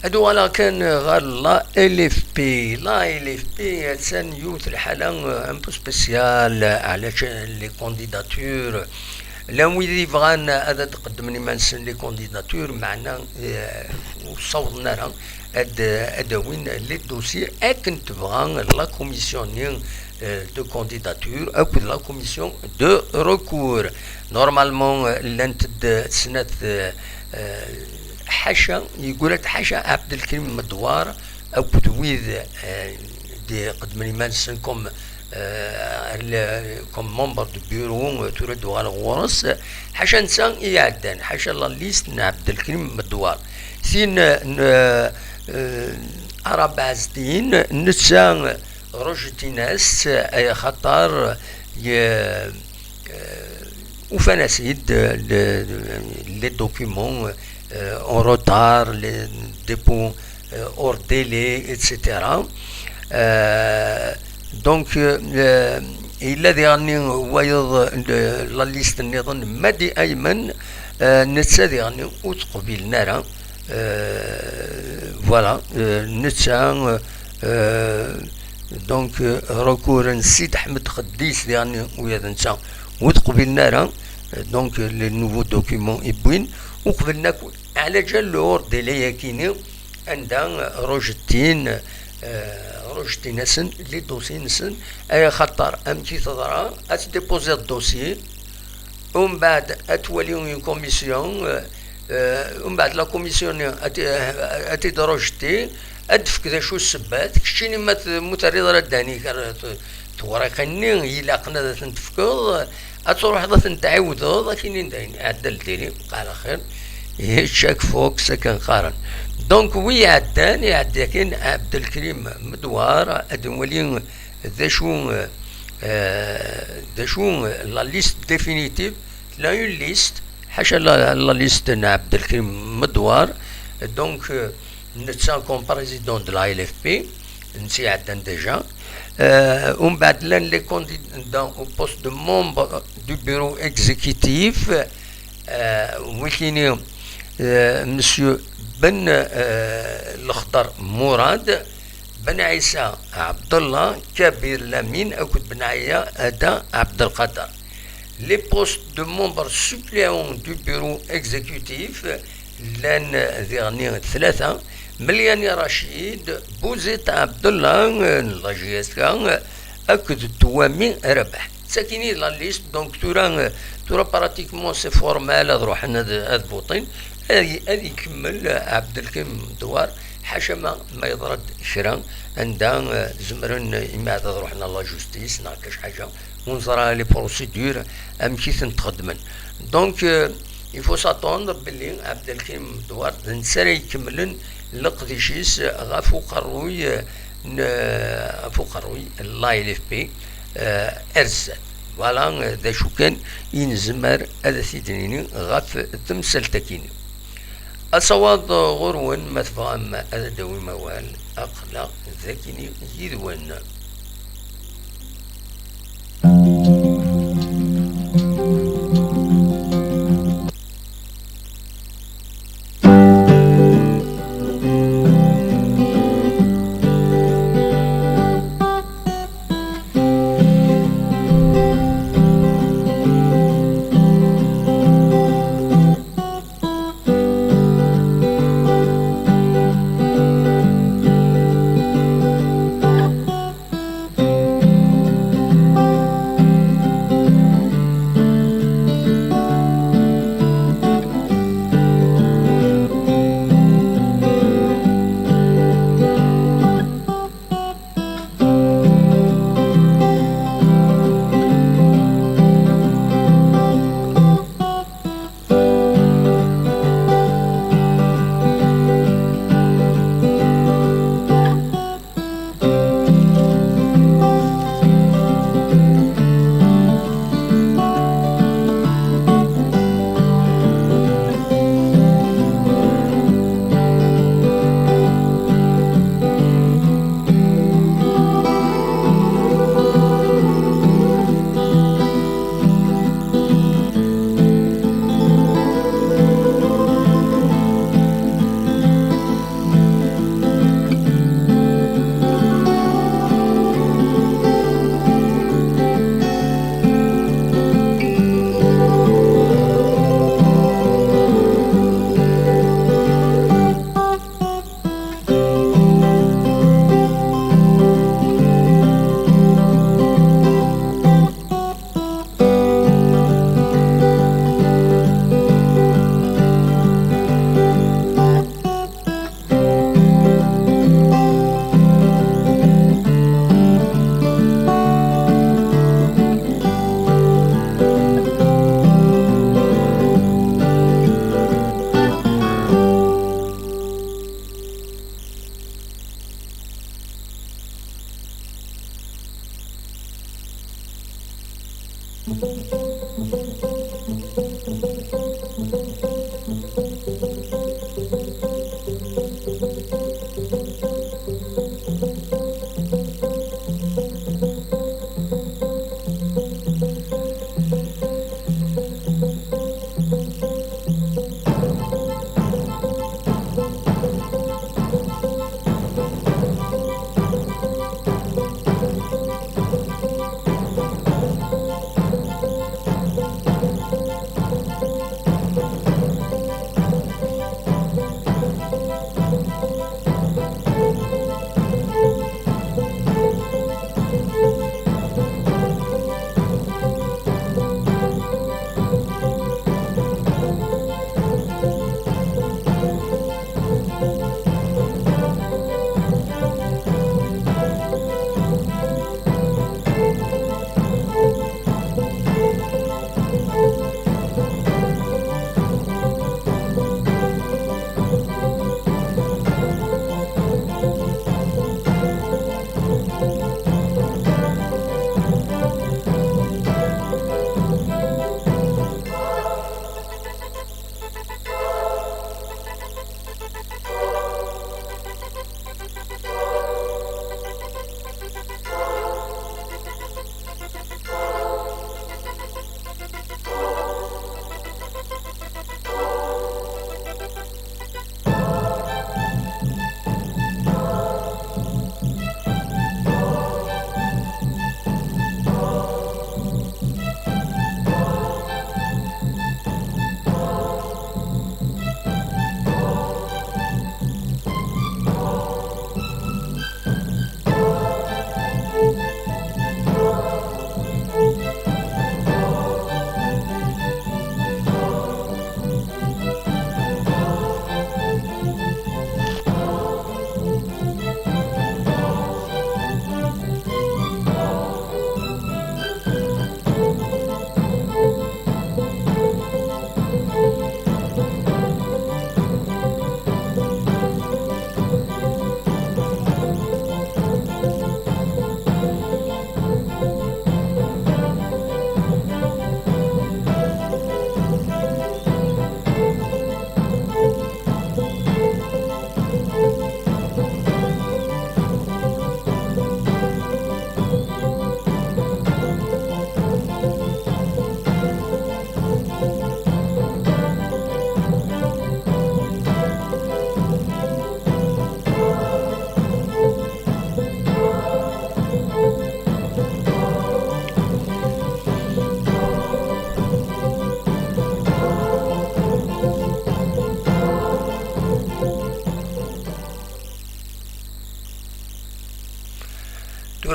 Ad uɣaleɣ kan ɣer la L F P. La L F P attan yiwet lḥala, euh, un peu spéciale, ɛlac les candidatures. Llan wid yebɣan ad d-qeddmen iman-nsen les candidatures, meɛna, euh, ur ssawḍen ara ad, ad d-awin les dossiers akken tebɣa la commission-nni, euh, de candidature akked la commission de recours. Normalement, euh, llant-d snat, euh, euh, ḥaca, yeggura-d ḥaca Ɛebdelkrim Medwar akked wid, euh, d-iqeddmen iman-nsen comme, euh, le, comme membre du bureau, euh, tura d-uɣaleɣ ɣur-s, ḥaca netta i iɛeddan, ḥaca la liste n Ɛebdelkrim Medwar. Tin n, euh, Arab Ɛezdin, netta rejetin-as, euh, axaṭer, euh, ufan-as-id, euh, le, les documents, euh, en retard, les dépôts, euh, hors délai, et cetera. Euh, donc, euh, yella diɣen wayeḍ, le, la liste nniḍen, Madi Aymen, euh, netta diɣen ur t-qbilen ara. Euh, voilà, euh, netta, euh, euh, donc, euh, recours n Sid Ḥmed Xeddis diɣen, ula d netta ur t-qbilen ara. Euh, donc, euh, les nouveaux documents i wwin, ur qbilen akk, ɛla ǧal le hors délai-agi-ni, anda, euh, rejetin, euh, rejetin-asen les dossiers-nsen, ay axaṭer amek i teḍra, ad tdéposer dossier, umbeɛd ad twali une commission, euh, euh, umbeɛd la commission-nni ad, ad t-id-rejeter, ad d-tefk d acu ssebbat, keččini ma t-, ma ur terriḍ ara ddehn-ik ara t-, tewriqin-nni ilaqen ad tent-tefkeḍ, ad truḥeḍ ad tent-tɛiwdeḍ, ad k-inin dayen, iɛedda ldiri, qal axir, chaque fois akken qqaren. Donc, wi iɛeddan, iɛedda kan Ɛebdelkrim Medwar, ad nwali d acu, euh, d acu la liste définitive, tella une liste, ḥaca la, la liste n Ɛebdelkrim Medwar, donc, euh, netta comme président de la L F P, netta iɛeddan déjà. Euh, umbeɛd llan les candidats au poste de membre du bureau exécutif, euh, wikini, euh, Monsieur Ben, euh, Lexdar Mourad, Ben Ɛisa Ɛebdallah, Kabir Lamine akked Ben Ɛisa Ada Ɛebdelqader. Les postes de membres suppléants du bureau exécutif llan diɣen tlata, Melyani Racid, Bouzid Abdallah, n la J S K, akked Touami Rabaḥ. Ttakini la liste, donc tura, tura pratiquement c'est formel, ad ruḥen ad, ad votin. Ad, ad ikemmel Abdelkrim Douar, ḥaca ma, ma yeḍra-d kra, anda, eh, zemren, eh, imeɛd ad ruḥen à la justice, neɣ kac ḥaǧa, ur neẓra les procédures, amek i tent-xeddmen. Donc, euh, il faut s'attendre belli Abdelkrim Douar d netta ara ikemmlen leqdic-is ɣef uqerruy, eh, n, ɣef uqerruy n la L F P, eh, ar zdat. Voilà, eh, d acu kan i nezmer ad t-id-nini ɣef temsalt-akini. Asawaḍ ɣur-wen, ma tebɣam ad d-tawim awal, aql-aɣ dagi yid-wen.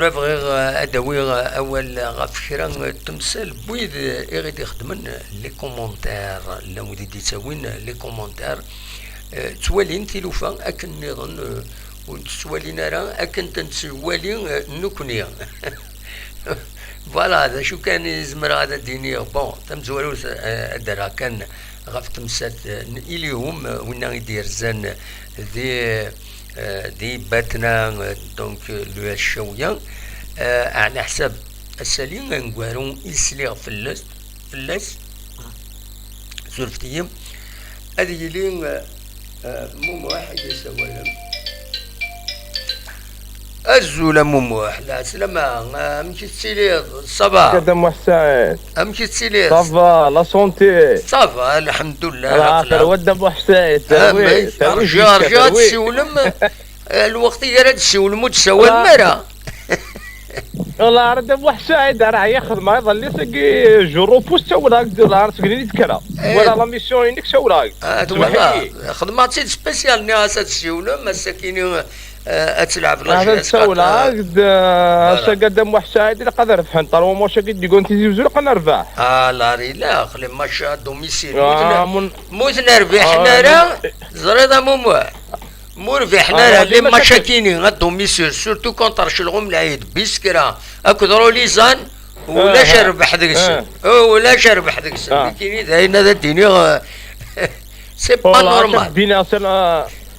Tura bɣiɣ, eh, ad d-awiɣ, eh, awal ɣef kra n temsal n wid, eh, i ɣ-id-ixeddmen, eh, les commentaires, llan wid i d-ittawin, eh, les commentaires, eh, ttwalin tilufa akken nniḍen, eh, ur tt-ttwalin ara akken tent-ttwali, eh, nekkni. Voilà, d acu kan i zemreɣ ad d-iniɣ. Bon, tamezwarut, eh, ad d-rreɣ kan ɣef temsalt, eh, n Ilium, eh, winna i d-yerzan di, eh, di Batna, eh, donc, eh, l'U S Chaouia. Eh, ɛni ḥsab ass-agi aneggaru i sliɣ fell-as, fell-as, surfet-iyi, ad yili, eh, eh, Mumuḥ i d-yessawalen. Azul a Mumuḥ, lɛeslama, amek i tettiliḍ? Ça va? Kadam Muḥ Saɛid. Amek i tettiliḍ? Ça va, la santé. Ça va, lḥemdullah. Lɛafir, wadda Muḥ Saɛid, terwi, terwi, rǧiɣ, rǧiɣ ad tessiwlem. Eh, lweqt i ara d-tessiwlem ur d-tessawalem ara. Wallah, ara d Muḥ Saɛid, ara ɛyiɣ xedmeɣ iḍelli sagi, je repose, ssawleɣ-ak-d, wallah, ara segnin-id kra. Eh. Wala la mission-inek, ssawleɣ-ak-d. Ah, twala. Xedmeɣ-tt-id spécial, nniɣ-as ad tessiwlem, ass-akini, eh, ad telɛeb la J S K. Ssawleɣ-ak-d, eh, ass-agi a Dda Muḥ Saɛid, ilaq ad rebḥen. Ṭarwa mac-agi d-yeggran Tizi Wezzu, ilaq ad nerbeḥ. Ah, la, ilaq, les matchs à domicile. Ah, mun- Mu ur nerbiḥen ara, teẓriḍ a Mumuḥ. Mu ur rbiḥen ara, les matchs-akini, à domicile, surtout contre Celɣum Lɛid, Biskra, akked Rolizan, ulac rrbeḥ deg-sen. Oh, ulac rrbeḥ deg-sen. Nekkini d ayen ad d-iniɣ, eh, c'est pas normal.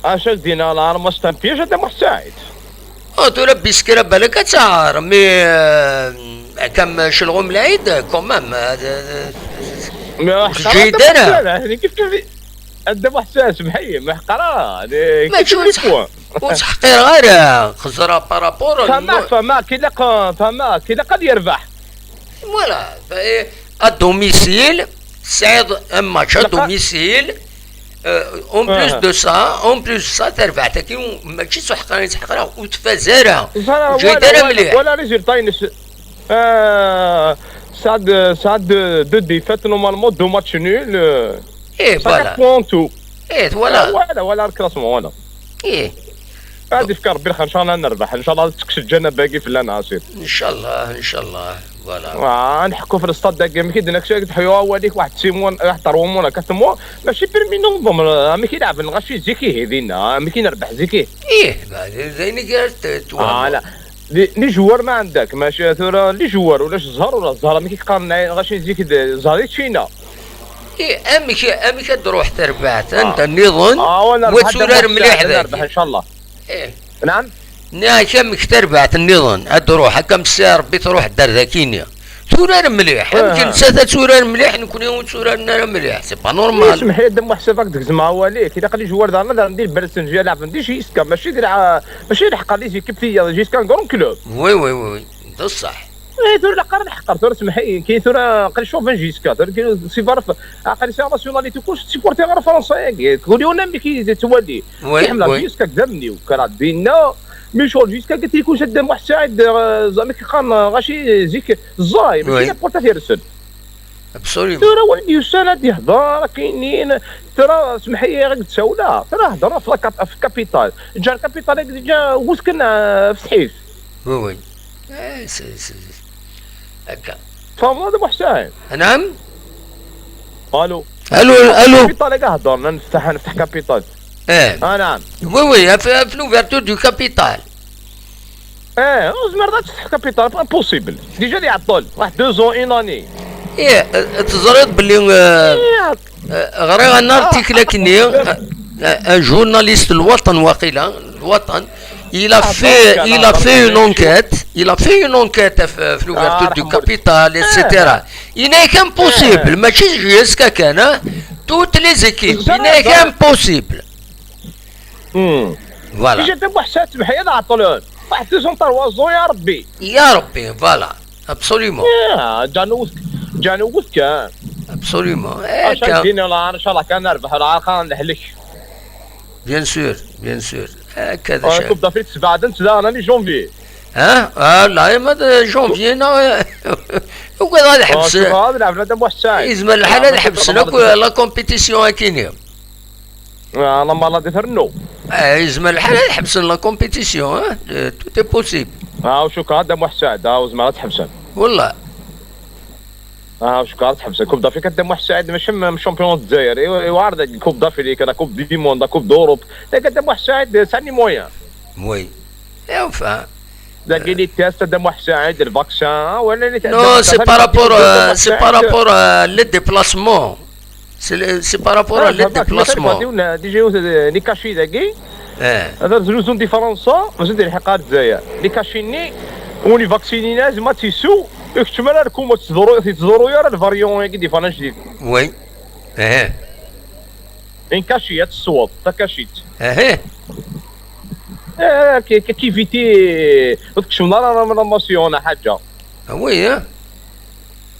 Acu ak-d-iniɣ, lɛar ma c'est un piège, a Dda Muḥ Saɛid. Oh, tura Biskra balak ad taɛer, mais, euh, comme Celɣum Lɛid, quand même, euh, ur teǧǧi-yi-d ara. Nekk kif kif, a Dda Muḥ Saɛid, semḥ-iyi, ma ḥqer ara. Mačči ur tt-, ur tt-ḥqireɣ ara, xeẓra par rapport. Fehmeɣ, fehmeɣ, ilaq, fehmeɣ, ilaq ad yerbeḥ. Voilà, à domicile, tesɛiḍ un match à domicile. Euh, en plus de ça, en plus de ça, terbaɛt-agi mačči d tuḥqarin, tuḥqarin ur tfaz ara. Ur ǧǧi-d ara mliḥ. Wala résultat-ines. Euh, ça de, ça de, de défaite, normalement, deux matchs nuls, euh, eh, ça voilà. Quatre points en tout. Eh, voilà. Ah, voilà, voilà le classement, voilà. Eh. Ad ifk Rebbi lxir, ncallah ad nerbeḥ, ncallah ad tekkes lǧanab-agi fell-aneɣ, a sidi. Ncallah, ncallah, voilà. Ah, nḥekku f lstad-agi, amek i d-nekk, ad teḥyu awal-ik, waḥed Simon, waḥed Ṛumon, akka temmu, mačči premier novembre, amek i leɛben lɣaci zik ihi dinna, amek i nerbeḥ zik ihi. Ih, bah, d, d ayen i gar t-, twehmeḍ. Ah, la. Les, les joueurs ma ɛendak, mačči tura les joueurs, ulac zzher, ula zzher, amek i k-qqaren lɣaci zik d zzher i ččina. Ih, amek, amek ad d-truḥ terbaɛt anda nniḍen, ah, wa tturar mliḥ dagi. Ncallah. Ih. Naɛam? Nniɣ-ak amek tarbaɛt nniḍen ad d-truḥ, akka msir Rebbi truḥ-d ar daki-nni. Turar mliḥ. Amek nettat ad turar mliḥ, nekkni ur tturaren ara mliḥ. C'est pas normal. Semḥ-iyi a Dda Muḥ Saɛid, ad k-d-gezmeɣ awal-ik. Ilaq les joueurs daɣen ad ṛen di lbal-nsen, ad lɛeben di J S K, mačči di lɛ-, mačči lḥeqq les équipes tiyaḍ, J S K un grand club. Oui, oui, oui, oui. D ṣṣeḥ. Eh, tura ilaq ara nḥeqqer, tura semḥ-iyi, kay tura aql-i chauvin J S K, tura kay sibar f-, aql-i sɛiɣ nationalité kullec, supporter ɣer Fransa-agi, kul yiwen amek i yettwali. Oui, oui. Iḥemmel J S K d amni-w, kra dinna, mi ccɣel J S K gati kullec a Dda Muḥ Saɛid, eh, amek qqaren, eh, ɣaci zik ẓẓay, mačči d apporta tirsen. Absolument. Tura win d-yusan ad d-yehder, akken, tura semḥ-iyi ad k-d-sawleɣ, tura hder ɣef la cap-, ɣef capital. Ǧǧa capital-agi, ǧǧa wwet kan, eh, f tḥift. Oui, oui. Eh, c'est, c'est, akka. Tfehmeḍ a Muḥ Saɛid? Naɛam? Allô? Allô, allô? Capital-agi heddren, ad nefteḥ, ad nefteḥ capital. Eh. Ah, naɛam. Oui, oui, ɣef, ɣef l'ouverture du capital. Eh, ur tezmireḍ ad tefteḥ capital, impossible. Déjà ad iɛeṭṭel, waḥed deux ans, une année. Eh, eh, teẓriḍ belli, eh, eh, ɣriɣ un article akkenni, eh, eh, un journaliste, Lwaṭan waqila, Lwaṭan, il a fait, il a fait une enquête, il a fait une enquête ɣef, ɣef l'ouverture du capital, et cetera. Yenna-yak impossible, mačči d J S K kan, hein. Toutes les équipes, yenna-yak impossible. Hmm. Voilà. Déjà a Dda Muḥ Saɛid, semḥ-iyi ad ɛeṭṭlen. Waḥed deux ans, trois ans, ya Rebbi. Ya Rebbi, voilà. Absolument. Ya, ǧǧan wwet, ǧǧan wwet kan. Absolument. Eh, acu kan. Ad d-iniɣ, la, ncallah kan nerbeḥ, la, kan nehlek. Bien sûr, bien sûr. Akka d acu. Coupe d'Afrique tesbeɛden-tt daɣen, janvier. Ha? Ah, la, ma d janvier, non. Ugadeɣ ad ḥebsen. Ugadeɣ ad lɛeben a Dda Muḥ Saɛid. Yezmer lḥal ad ḥebsen akk la compétition akkenni. Ah, la maladie ternu. Eh, yezmer lḥal ad ḥebsen la compétition, hein? Euh, tout est possible. ها وشكرا دام واحد ساعد، ها وزمارة تحبسن. والله. ها وشكرا تحبسن. كوب دافريك دام واحد ساعد، ماشي م-، شامبيون الجزائر. إيوا، إيوا، عرض كوب دافريك، راه كوب دي موند، كوب دوروب. لا، دام واحد ساعد، ساني مويان. Oui. Et enfin. لا، كاين لي تيست دام واحد ساعد، الفاكسان، ولا لي Non, c'est par rapport, euh, c'est par rapport à les déplacements. C'est le- c'est par rapport à les déplacements. ديجا لي كاشي داكي. ايه. هذا زوزون دي فرنسا، مازال دير حق الجزائر. لي كاشيني، وني فاكسيني لازم ما تيسو، يكتشم على الكومة تزورو، تزورو يا راه الفاريون ياكي دي فانا جديد. Oui. ايه. ان كاشي، الصواب، تا كاشيت. ايه. اه، كي، كي، كيفيتي، تكشم لا، لا، لا، لا، ماسيون، حاجة. Oui, hein.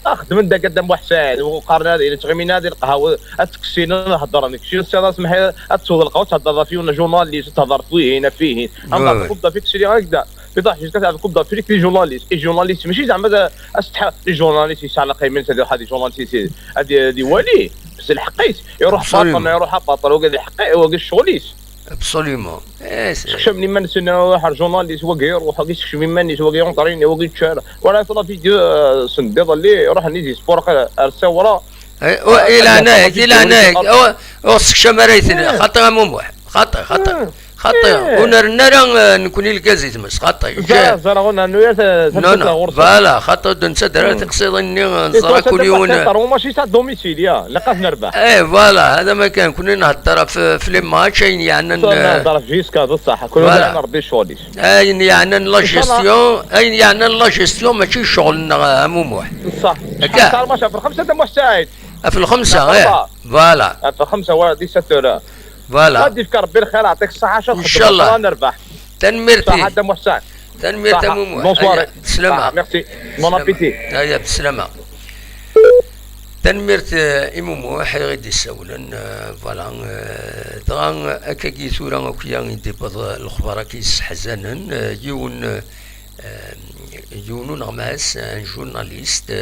اخدم انت قدام واحد ساعد وقارن هذه اللي تغمينا هذه القهوه، اتكسينا نهضر انا كشي استاذ اسمح، اتسوض القهوه تهضر فيه ولا جورناليست تهضر فيه هنا فيه. اما وي. تقول فيك شي هكذا، بيضا حجيت كتعرف كوب دافريك لي جورناليست، اي جورناليست ماشي زعما ذا استحى لي جورناليست يسال قيمين هذه هذه جورناليست، هذه هذه والي، بس الحقيت يروح Absolument. باطل يروح باطل وقال الحقيت وقال الشغليس. Absolument. ايه. سكشم لي من سنة واحد جورناليست وقي يروح وقي سكشم لي من وقي يونطريني وقي تشارع ولا يطلع فيديو، آه، سندي ضلي يروح نيزي سبور ارسا ورا. الى هناك، الى هناك. او سكشم ريثنا خاطر مو واحد خاطر خاطر خاطر ونرنا راه نكوني الكازيت مس خاطر. زرا غونا نويا. Non, non. Voilà, خاطر دون سدرا تقصيضني نزرا كل يوم. ماشي تاع دوميسيل يا لقاف نربح. ايه، voilà، هذا ما كان. كنا نهضر في, في les matchs، اين يعني نهضر في جيسكا بصح كل واحد ربي شغلي. اين يعني la gestion، اين يعني la gestion ماشي شغلنا مو واحد. صح. هكا. صار ماتش في الخمسة تاع محسن. في الخمسة، ايه. Voilà. في الخمسة، هو دي ستورة. Voilà. غادي في ربي الخير، يعطيك الصحة، شكرا. ان شاء الله نربح. تنميرتي. صحة محسن. تنميرت امومو. بونسوار. سلامة. ميرسي. بون ابيتي. هيا بسلامة. تنميرت امومو حي غيدي سولن. Voilà. دغا اكاكي ثورة اكيا يدي بعض الاخبار كي يسحزنن. يون يونو نغماس، un journaliste،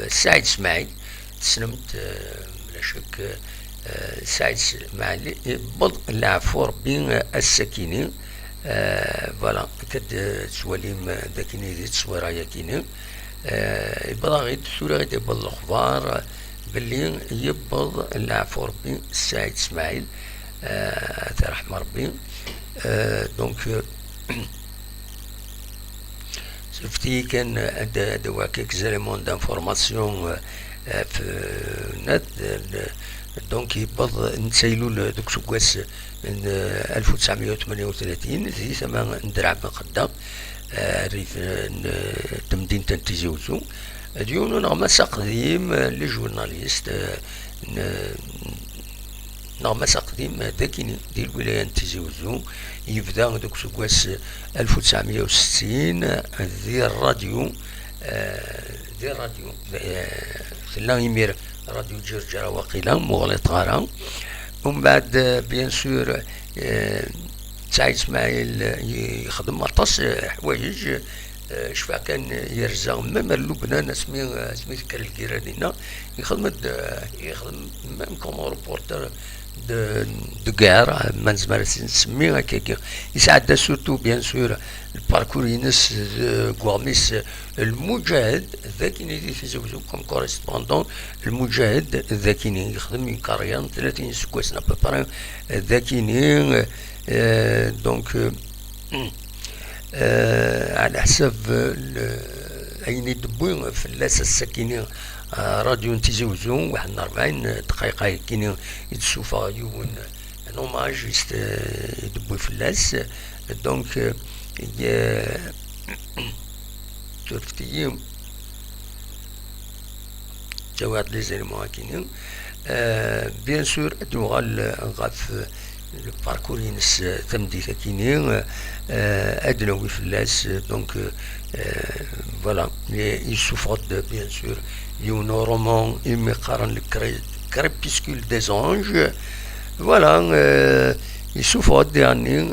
سعيد اسماعيل. تسلمت، بلا شك. سعيد اسماعيل يبض العفو ربي السكيني. Voilà، كد تسواليم ذاكيني ذي تصويرة ياكيني. يبض غير ثورة غير يبض الاخبار باللي يبض العفو ربي سعيد اسماعيل. ترحم ربي. Donc شفتي كان هاد هاد واقع كيك زيليمون دانفورماسيون في النت. دونك يبض نتسايلو دوك سكواس ألف وتسعمية وثمانية وثلاثين زي ثما ندرع بقدا ريف تمدينة تيزي وزو. اليوم نغمس قديم لي جورناليست نغمس قديم ذاكيني دي الولاية تيزي وزو. يبدا دوك سكواس ألف وتسعمية وستين ذي الراديو. ذي الراديو تلا يمير راديو جرجرة واقيلا مغلط غارة. ومن بعد بيان سور سعيد اسماعيل يخدم اطاس حوايج. شفع كان يرزا ميم لبنان اسمي اسمي كان الكيرانينا يخدم يخدم ميم كوم روبورتر دو دو غير ما نزمر نسمي هكاكا. يسعد سورتو بيان سور الباركور ينس كواميس المجاهد ذاكيني دي تيزي وزو كوم كوريسبوندون. المجاهد ذاكيني يخدم اون كارير ثلاثين سكواس ابوبري ذاكيني. دونك على حسب اين يدبوي في اللاس السكيني. راديو تيزي وزو واحد أربعين دقيقة كيني يتسوفا يون نوماج يدبوي في اللاس. دونك تورفتيين تاوات لي زيليمون اكيني. بيان سور اد نوغال غاف الباركور ينس تمديت اكيني. اد نوي فلاس دونك فوالا يسوفغد بيان سور يون رومون يمي قارن كريبيسكول دي زونج. فوالا يسوفغد يعني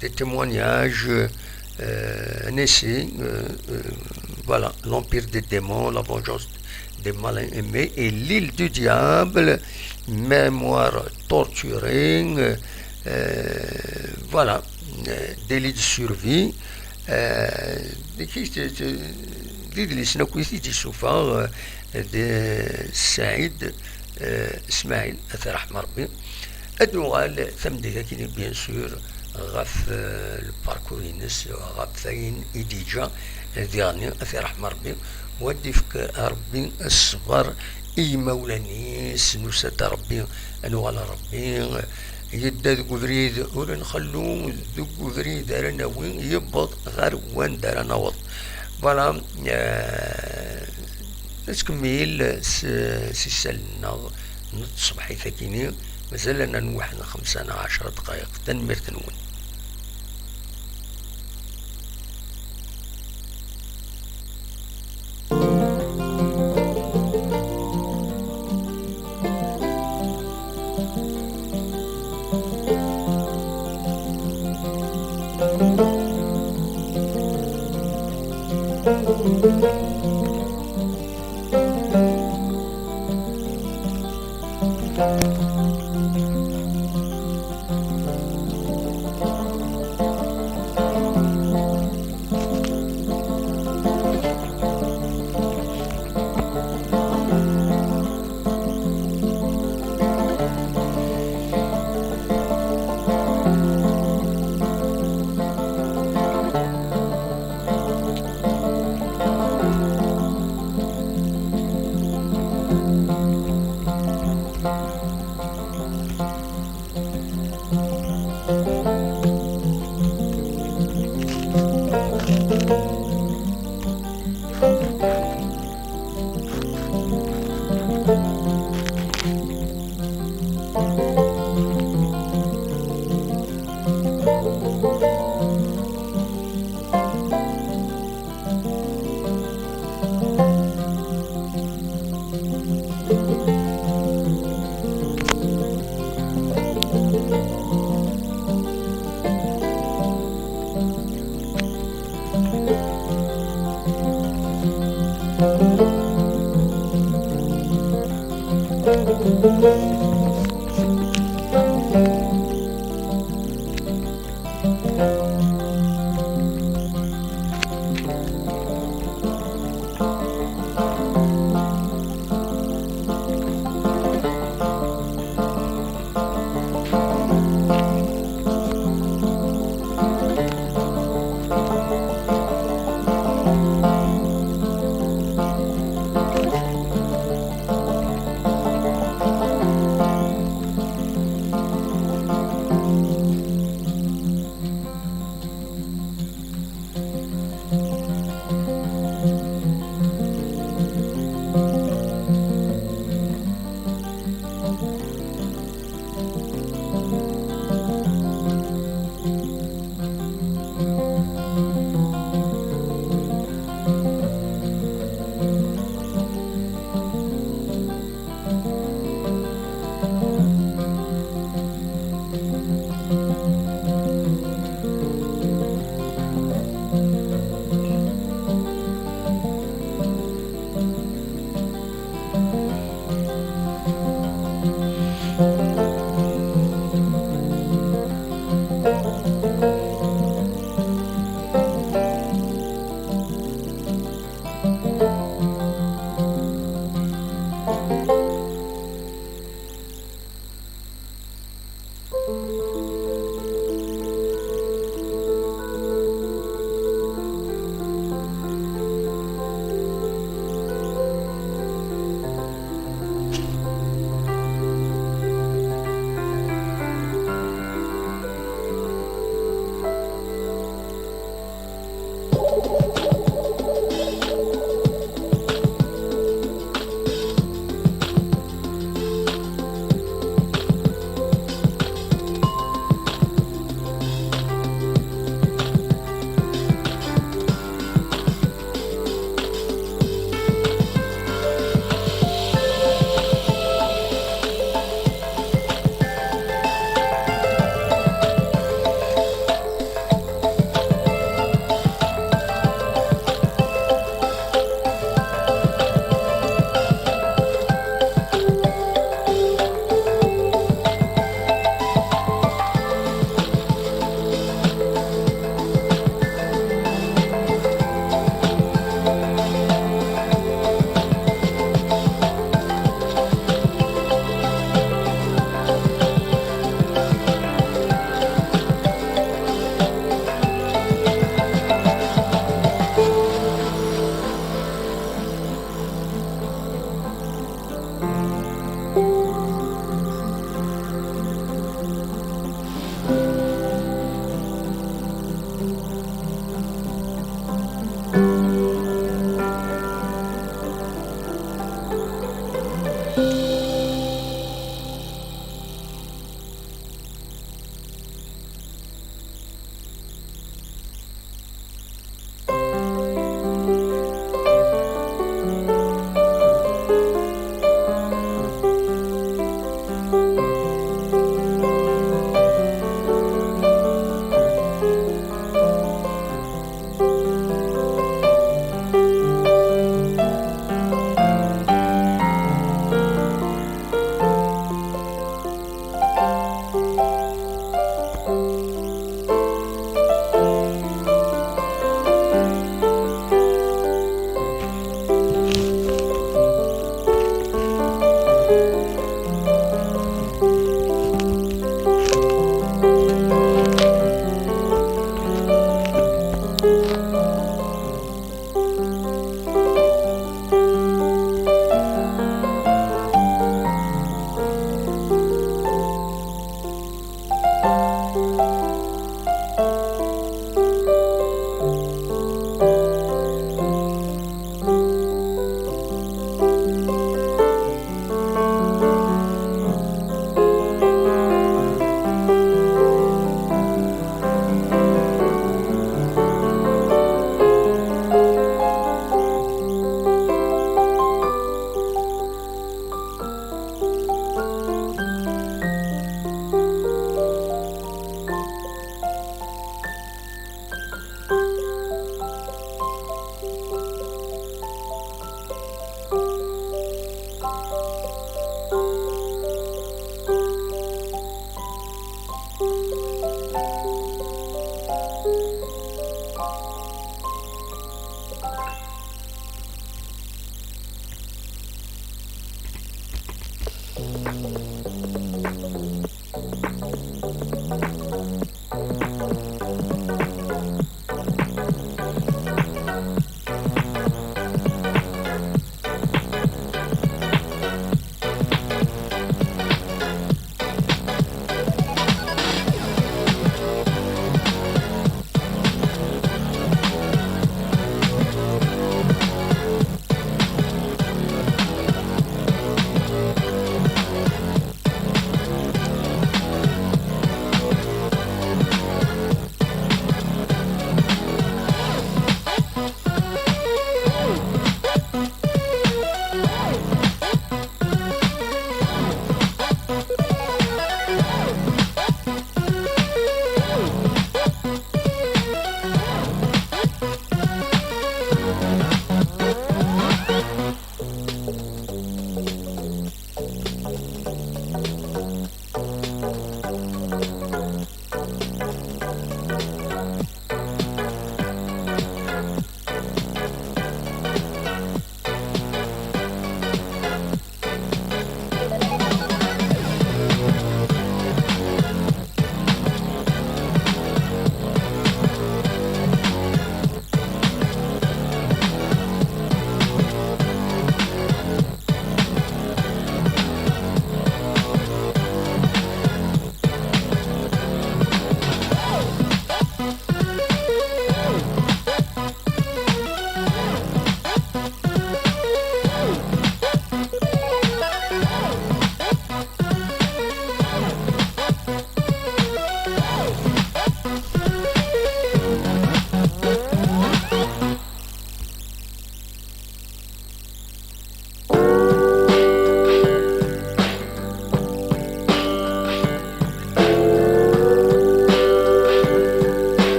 دي تيموانياج. Un essai, voilà, l'Empire des démons, la vengeance des mal-aimés et l'île du diable, mémoire torturée, voilà, délit de survie. Eh, d, d idlisen akk i t-id-isuffeɣ, eh, d Saɛid, eh, Smaɛil, ad t-iṛḥem Ṛebbi. Ad nuɣal tameddit akkin, bien sûr, ɣef, eh, le parcours-ines, ɣef wayen i d-yeǧǧa, eh, diɣen, ad t-iṛḥem Ṛebbi, u ad d-ifk Ṛebbi ṣṣber i yimawlan-is. Nusa-d Ṛebbi, ad nuɣal ar Ṛebbi, yedda deg ubrid ur nxellu, deg ubrid ara nawi, yewweḍ ɣer wanda ara naweḍ. Voilà, eh, nettkemmil s, s isallen-nneɣ n tṣebḥit-akini. Mazal llan waḥed n xemsa neɣ ɛecra dqayeq. Tanemmirt-nwen.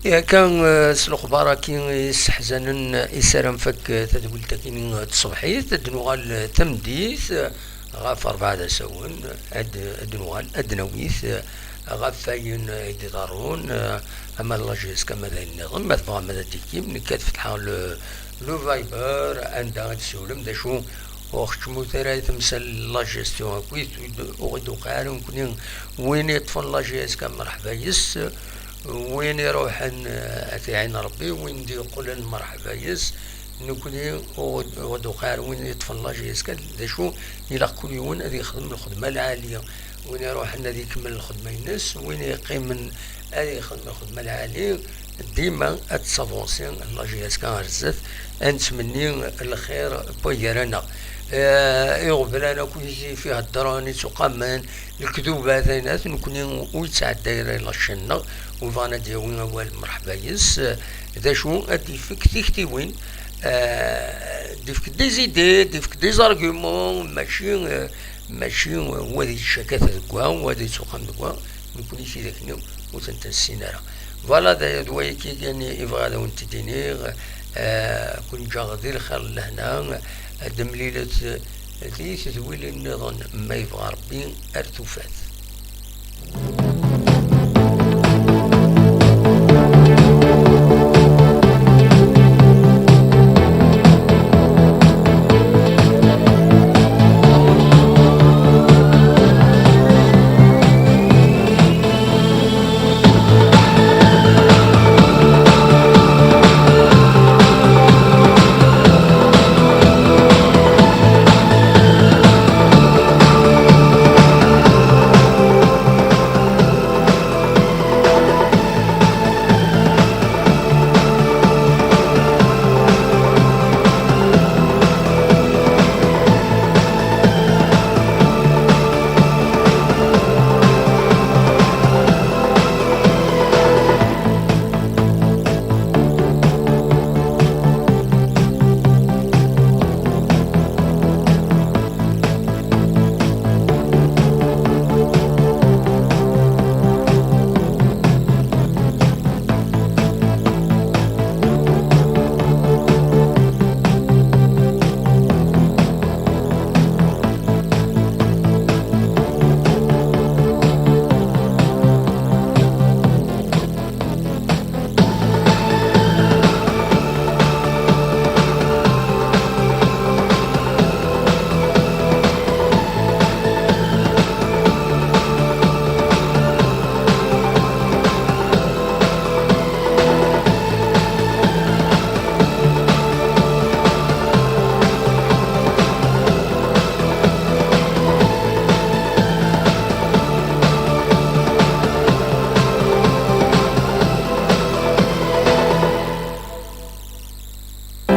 Akka, eh, s lexbar-agi yesseḥzanen i s ara nfak, eh, tadwilt-agi n tṣebḥit, ad d-nuɣal, eh, tameddit, eh, ɣef rebɛa d asawen, ad, ad d-nuɣal, ad d-nawi, eh, ɣef wayen, eh, i d-iḍerrun, eh, ama d la J S K ama d ayen nniḍen, ma tebɣam ad d-tikim, nekk ad fetḥeɣ le, le Viber, anda ad d-siwlem, d acu ur ɣ-tcemmut ara i temsal n la gestion akkit, ur d-, ur d-uqiɛ ara nekkni, win yeṭṭfen la J S K mreḥba yes, win iruḥen, eh, ad t-iɛin Rebbi, win d-yeqqlen mreḥba yes, nekkni ur d-, ur d-uqiɛ ara win yeṭṭfen la J S K, d acu ilaq kul yiwen ad yexdem lxedma lɛali, win iruḥen ad ikemmel lxedma-ines, win yeqqimen ad yexdem lxedma lɛali, dima ad tavansi la J S K ɣer zdat, ad nettmenni lxir n waygar-aneɣ. Eh, iɣeblan akk i fi heddren, ittuqamen, lekdubat, ayen at nekkni ur yettɛedday ara i lacci-nneɣ, ur bɣan ad d-yawi awal mreḥba yes, eh, d acu ad d-yefk tiktiwin, eh, d-yefk des idées, d-yefk des arguments, mačči, eh, mačči, eh, wa ad yeccakat deg wa, wa ad yettuqam deg wa, nekkni tidak-nni ur tent-nessin ara. Voilà, d, d wayagi kan i bɣiɣ ad awen-t-id-iniɣ, eh, kun ǧǧaɣ di lxir n lehna, ad d-mlilet di tedwilin nniḍen, ma yebɣa Rebbi, ar tufat.